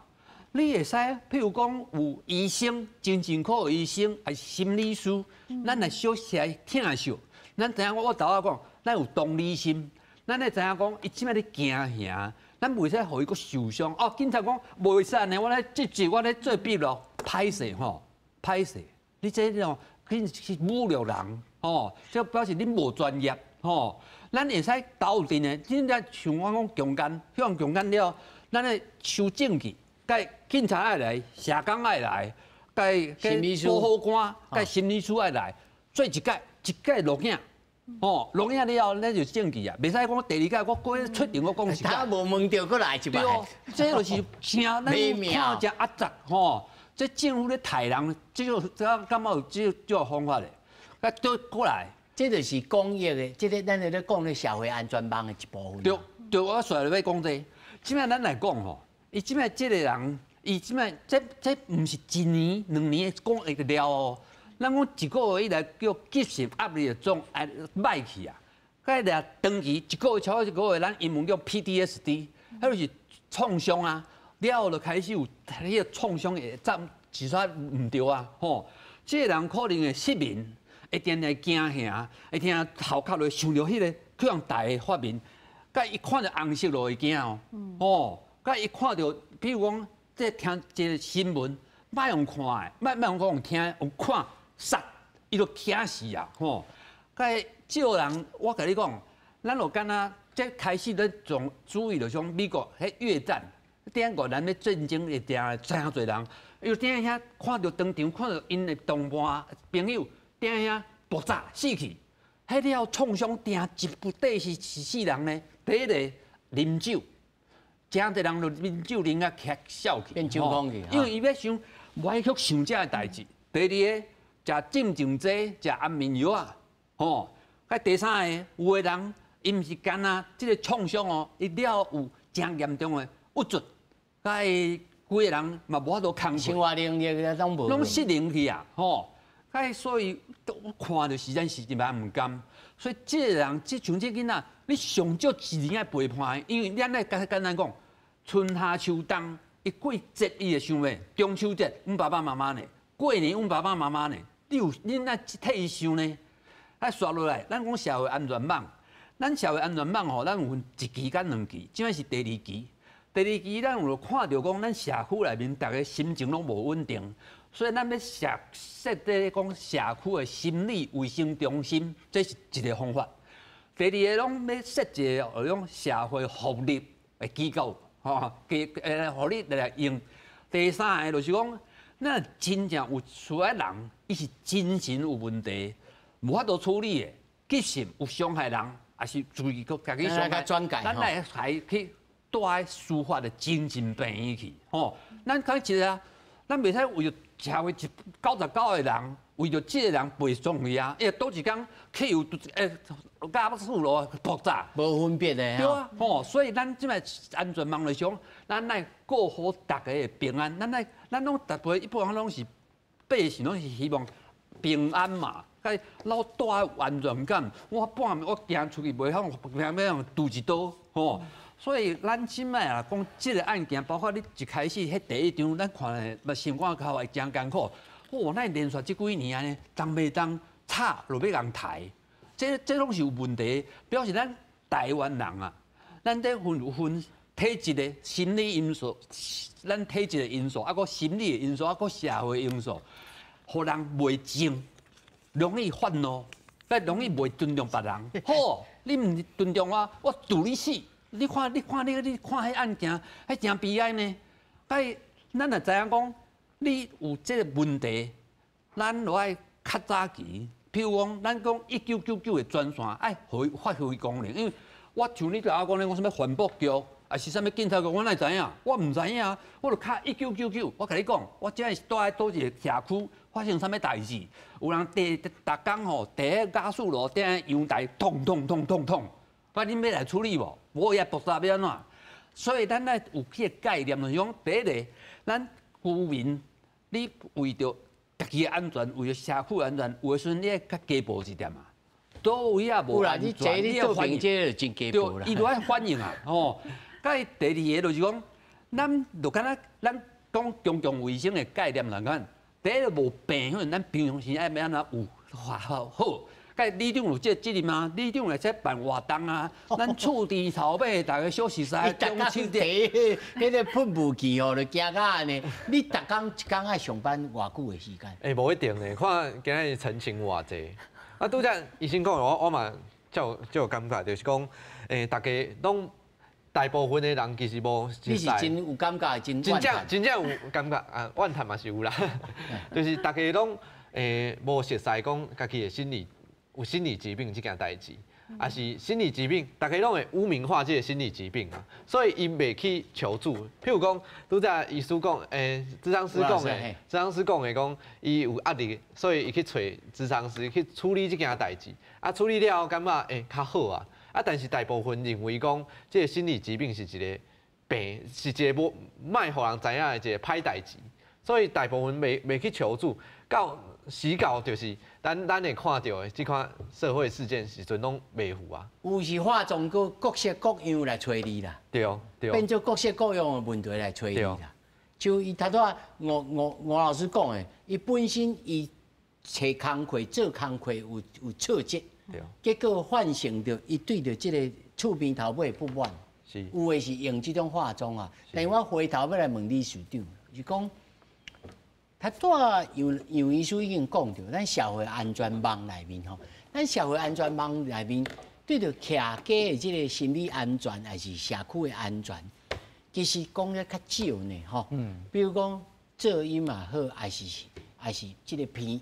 你會使，譬如講有醫生、精神科的醫生，還是心理師，咱來小來疼惜，咱知影我頭仔講，咱有同理心，咱會知影講，伊這擺咧驚嚇，咱袂使予伊閣受傷。哦，警察講袂使按呢，我咧執證，我咧做筆錄，歹勢吼，歹勢。你這種去侮辱人，吼，這表示恁無專業，吼。咱會使鬥陣的，真正像我講強姦，向強姦了，咱咧收證據，佮警察愛來，社工愛來，佮保護官、佮心理師愛來，做一屆一屆錄影，吼，錄影了後，咱就證據啊，袂使講第二屆我過出庭我講一屆。他無問著，閣來一擺。對哦，這就是真咱看真壓雜吼，這政府咧刣人，這種這感覺有這種方法咧，啊，倒過來。這就是公益的，這個咱咧講咧社會安全網的一部分。對對，我煞來欲講這個，這擺咱來講吼，伊這擺這個人，伊這擺這毋是一年兩年講會了哦。咱講一個月以來叫急性壓力的狀態歹去啊，該來長期一個月超過一個月，咱英文叫 PTSD，彼就是創傷啊，了後就開始有彼個創傷會暫一煞毋對啊，吼，這個人可能會失眠。會定定驚嚇，會定定頭殼落想著彼個去予人刣的畫面，佮伊看著紅色就會驚哦，吼，佮伊看著，比如講，這聽一個新聞，莫用看的，莫莫用講用聽，用看殺，伊就驚死啊，吼！佮這人，我共你講，咱就敢若這開始咧從注意，就像美國彼越戰，頂越南咧戰爭會定真濟人，伊就佇遐看著當場看著𪜶的同伴朋友。佇遐爆炸死去，彼了創傷定一不底是死人呢。第一個啉酒，誠濟人就啉酒啉甲起痟去，變酒瘋去。因為伊欲想，無愛去想這个代誌。第二個，食鎮靜劑，食安眠藥仔，吼。佮第三個，有的人伊毋是干焦這個創傷哦，伊了有誠嚴重的鬱卒，佮伊規個人嘛無法度控制，生活能力攏無，攏失能去啊，吼。唉，所以我看著實在是一擺毋甘，所以這個人，這像這囡仔，你上少一年愛陪伴，因為咱來簡簡單講，春夏秋冬，伊過節伊會想欲？中秋節，阮爸爸媽媽呢？過年，阮爸爸媽媽呢？你有恁愛替伊想呢？啊，煞落來，咱講社會安全網，咱社會安全網吼，咱有分一期佮兩期，這擺是第二期。第二期咱有看著講，咱社區內面逐个心情攏無穩定。所以咱欲設設咧講社區的心理衛生中心，這是一個方法。第二个，攏欲設一個講社會福利的機構，吼，給予你來用。第三个就是講，咱真正有需要人，伊是精神有問題，無法度處理的，急性有傷害人，抑是自己家己傷害，咱來來去帶司法的精神病院去，吼。咱講一個啊，咱袂使為著社會99個人為著這個人賠償去啊！因為佗一工汽油會加速路爆炸，無分別的。對啊，吼！所以咱這擺安全網就是講，咱愛顧好逐家的平安，咱愛咱攏逐輩一般攏是百姓攏是希望平安嘛，佮老帶有安全感。我半暝我行出去袂予袂予人揬一刀，吼！所以咱這擺啊講這個案件，包括你一開始彼第一場，咱看的嘛生活較會誠艱苦。哦，咱連續這幾年按呢，動袂動吵就欲共刣，這這攏是有問題，表示咱台灣人啊，咱這分有分體質的心理因素，咱體質的因素，啊閣心理的因素，啊閣社會因素，予人袂靜，容易發怒，容易袂尊重別人。好，你毋尊重我，我揬你死！你看，你看，你你看，彼案件，彼誠悲哀呢。彼咱若知影講，你有這個問題，咱就愛較早期。譬如講，咱講1999的專線愛予伊發揮功能，因為我像你拄仔講咧，講啥物環保局，抑是啥物警察局，我哪會知影？我毋知影，我就敲一九九九。我共你講，我這是住佇佗一個社區，發生啥物代誌？有人佇逐工吼，佇彼瓦斯爐佇陽台痛痛痛痛痛。啊！恁欲來處理無？無伊爆炸欲按怎？所以咱愛有彼個概念，就是講第一个，咱居民你為著家己的安全，為著社區安全，有的時陣你愛較雞婆一點啊。佗位也無安全，你要反應，對，伊就愛反應啊，吼。佮第二个就是講，咱就敢若咱講公共衛生的概念來講，第一个無病，彼陣咱平常時愛欲按怎有好。佮里長有這個責任啊，里長會使辦活動啊，咱厝甜頭尾，逐家小熟似，中秋節，彼个噴霧器吼，就驚甲按呢。你逐工一工愛上班偌久的時間？欸，無一定呢，看今仔日陳情偌濟。啊，拄才医生讲的，我嘛足有感觉，就是讲，大家拢大部分的人其实无。你是真有感觉，真真正真正有感觉啊，怨叹嘛是有啦，就是大家拢无熟似讲家己的心理有心理疾病这件代志。啊是心理疾病，大家拢会污名化这个心理疾病啊，所以𪜶袂去求助。譬如讲，拄才医师讲，咨商师讲的，咨商师讲的讲，伊有压力，所以伊去找咨商师去处理这件代志。啊，处理了后感觉较好啊。啊，但是大部分认为讲，这个心理疾病是一个病，是一个无莫予人知影的一个歹代志，所以大部分袂去求助。到死到就是咱会看到的这款社会事件时阵拢袂赴啊。有时化妆阁各式各样来揣你啦，对对，变做各式各样的问题来揣你啦。就伊头拄仔吴老师讲的，伊本身伊揣工课做工课有挫折，结果反省著伊对著这个厝边头尾不满，是有的是用这种化妆啊。但我回头欲来问理事长，是讲。他拄仔杨医师已经讲著，咱社会安全网内面吼，咱社会安全网内面对著徛家的这个心理安全，还是社区的安全，其实讲得较少呢吼。比如讲噪音嘛好，还是这个鼻，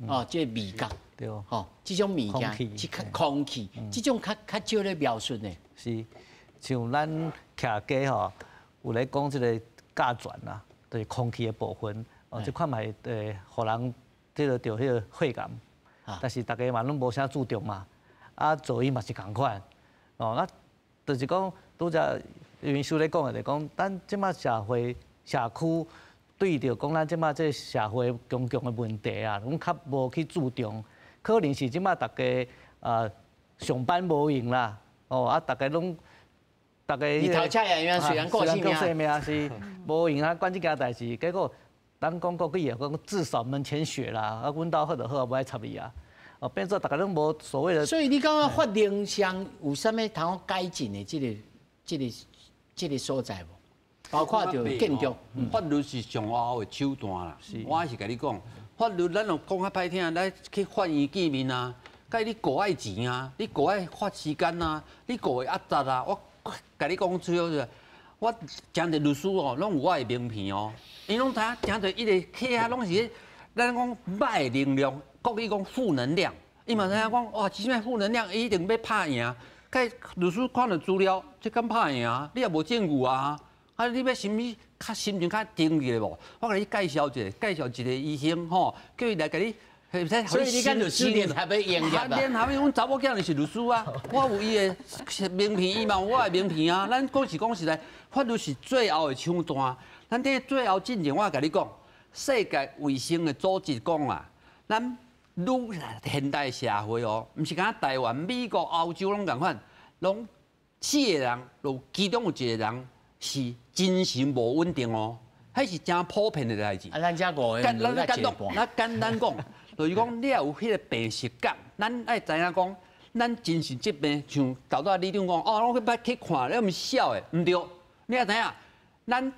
哦，这个味觉，对，吼，这种物件，这较空气，这种较少咧描述呢。是，像咱徛家吼，有咧讲这个甲醛啦，就是空气的部分。哦，这款嘛会予人这个著彼个血癌，但是大家嘛拢无啥注重嘛，啊，噪音嘛是仝款，哦，啊，就是讲拄才杨医师咧讲的，就讲咱这马社会社区对著讲咱这马这社会公共的问题啊，拢较无去注重，可能是这马大家啊上班无闲啦，哦啊，大家拢。大家你头车也虽然顾性命是无闲啊，管这件代志，结果。咱讲国语讲自扫门前雪啦，啊，阮兜好就好，无爱插你啊，哦，变做大家拢无所谓的。所以你感觉法令上有啥物通改进的这个所在无？包括著建筑，法律是上后的手段啦。我是共你讲，法律咱若讲较歹听，咱去法院见面啊，佮你顾爱钱啊，你顾爱花时间啊，你顾会压杂啊，我共你讲最好是。我诚济律师哦，拢有我的名片哦，𪜶拢知影，诚济伊个客啊，拢是咱讲歹的能量，国语讲负能量，伊嘛知影讲哇，这啥物负能量，伊一定欲拍赢。佮律师看著资料，这敢拍赢？你也无证据啊，啊，你欲啥物较心情较定一下无？我共你介绍一下，介绍一个医生吼，叫伊来共你。所以你佮律师联合欲营业啊？联合，阮查某囝就是律师啊，我有伊的名片，伊嘛有我的名片啊。咱讲是讲实在，法律是最后的手段。咱伫最后进前，我共你讲，世界卫生的组织讲啊，咱愈现代社会哦，毋是干焦台湾、美国、欧洲拢仝款，拢4个人，就其中有1个人是精神无稳定哦，彼是诚普遍的代志。啊，咱遮5个，咱简单，咱简单讲。就是讲，你也有彼个病识感，咱爱知影讲，咱精神疾病像头拄仔李长讲，哦，我去捌去看，你毋是痟的，毋对。你也知影，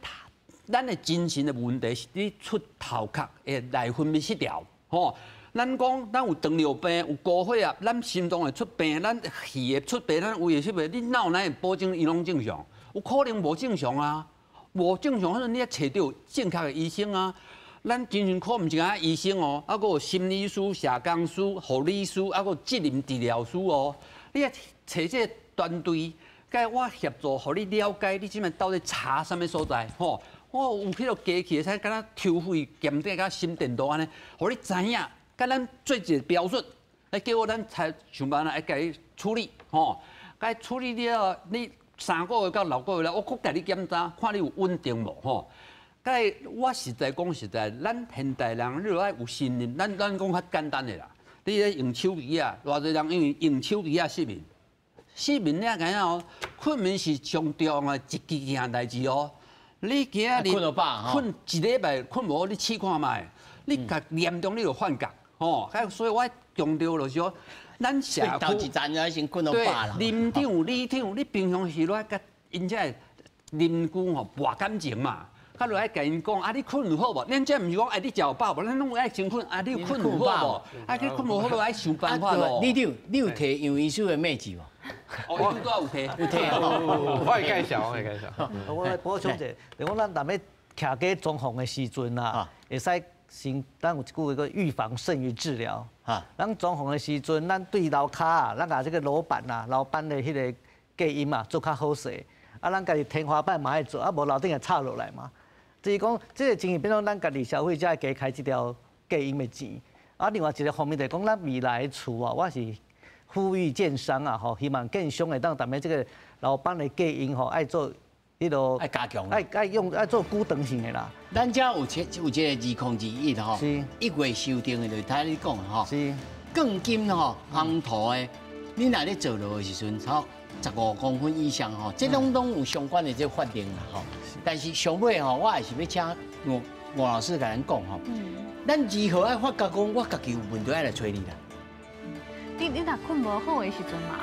咱的精神的问题是你出头壳的内分泌失调，吼。咱讲，咱有糖尿病，有高血压，咱心脏会出病，咱肺会出病，咱胃会出病，你哪有哪会保证伊拢正常？有可能无正常啊，无正常，可能你爱揣著正确的医生啊。咱精神科毋是干焦医生哦，啊，阁有心理师、社工师、护理师，啊，阁有职能治疗师哦。你爱揣这个团队，佮我协助，予你了解你这摆到底差啥物所在吼。我有彼个机器，会使敢若抽血检测、佮心电图按呢，予你知影，佮咱做一个标准，来结果咱才想办法来共你处理吼。共处理了，你3个月到6个月了，我阁共你检查，看你有稳定无吼。佮我实在讲实在，咱现代人你著爱有信任，咱讲较简单的啦。你咧用手机啊，偌济人因为用手机啊失眠，失眠你也知影哦，困眠是上重要的一件代志哦。你今仔日困一礼拜困无好，你试看觅，你较严重你就幻觉吼。所以我强调就是说，咱社区头一站就先困到饱啦。邻长、里长，你平常时爱佮𪜶遮邻居吼博感情嘛。较落爱共𪜶讲，啊，你睏有好無？咱這毋是講，哎，你食有飽無？咱攏愛先睏，啊，你睏有好無？啊，你睏無好，愛想辦法咯。你有提楊醫師的名字無？哦，拄有提，有提。我會介紹，我會介紹。我補充者，就講咱踮咧徛家裝潢的時陣啊，會使先，咱有一句話叫預防勝於治療。咱裝潢的時陣，咱對樓跤啊，咱共這個樓板啊、樓板的彼個隔音啊做較好勢。啊，咱家己天花板嘛愛做，啊無樓頂會插落來嘛。就是講，這個情形變做咱家己消費者加開這條隔音的錢。啊，另外一個方面就是講，咱未來的厝啊，我是呼籲建商啊，吼，希望建商會當踮咧這個樓板的隔音吼，愛做彼落愛加強，愛用愛做久長性的啦。咱遮有有這個2021吼，1月修訂的，就是頭你講的吼，鋼筋吼，紅土的，你若咧做落的時陣，吼，15公分以上吼，這攏有相關的這個法令啦吼。但是上尾吼，我還是欲請吳吳老師共咱講吼，咱如何愛發覺講我家己有問題，愛來揣你啦。你若睏無好的時陣嘛？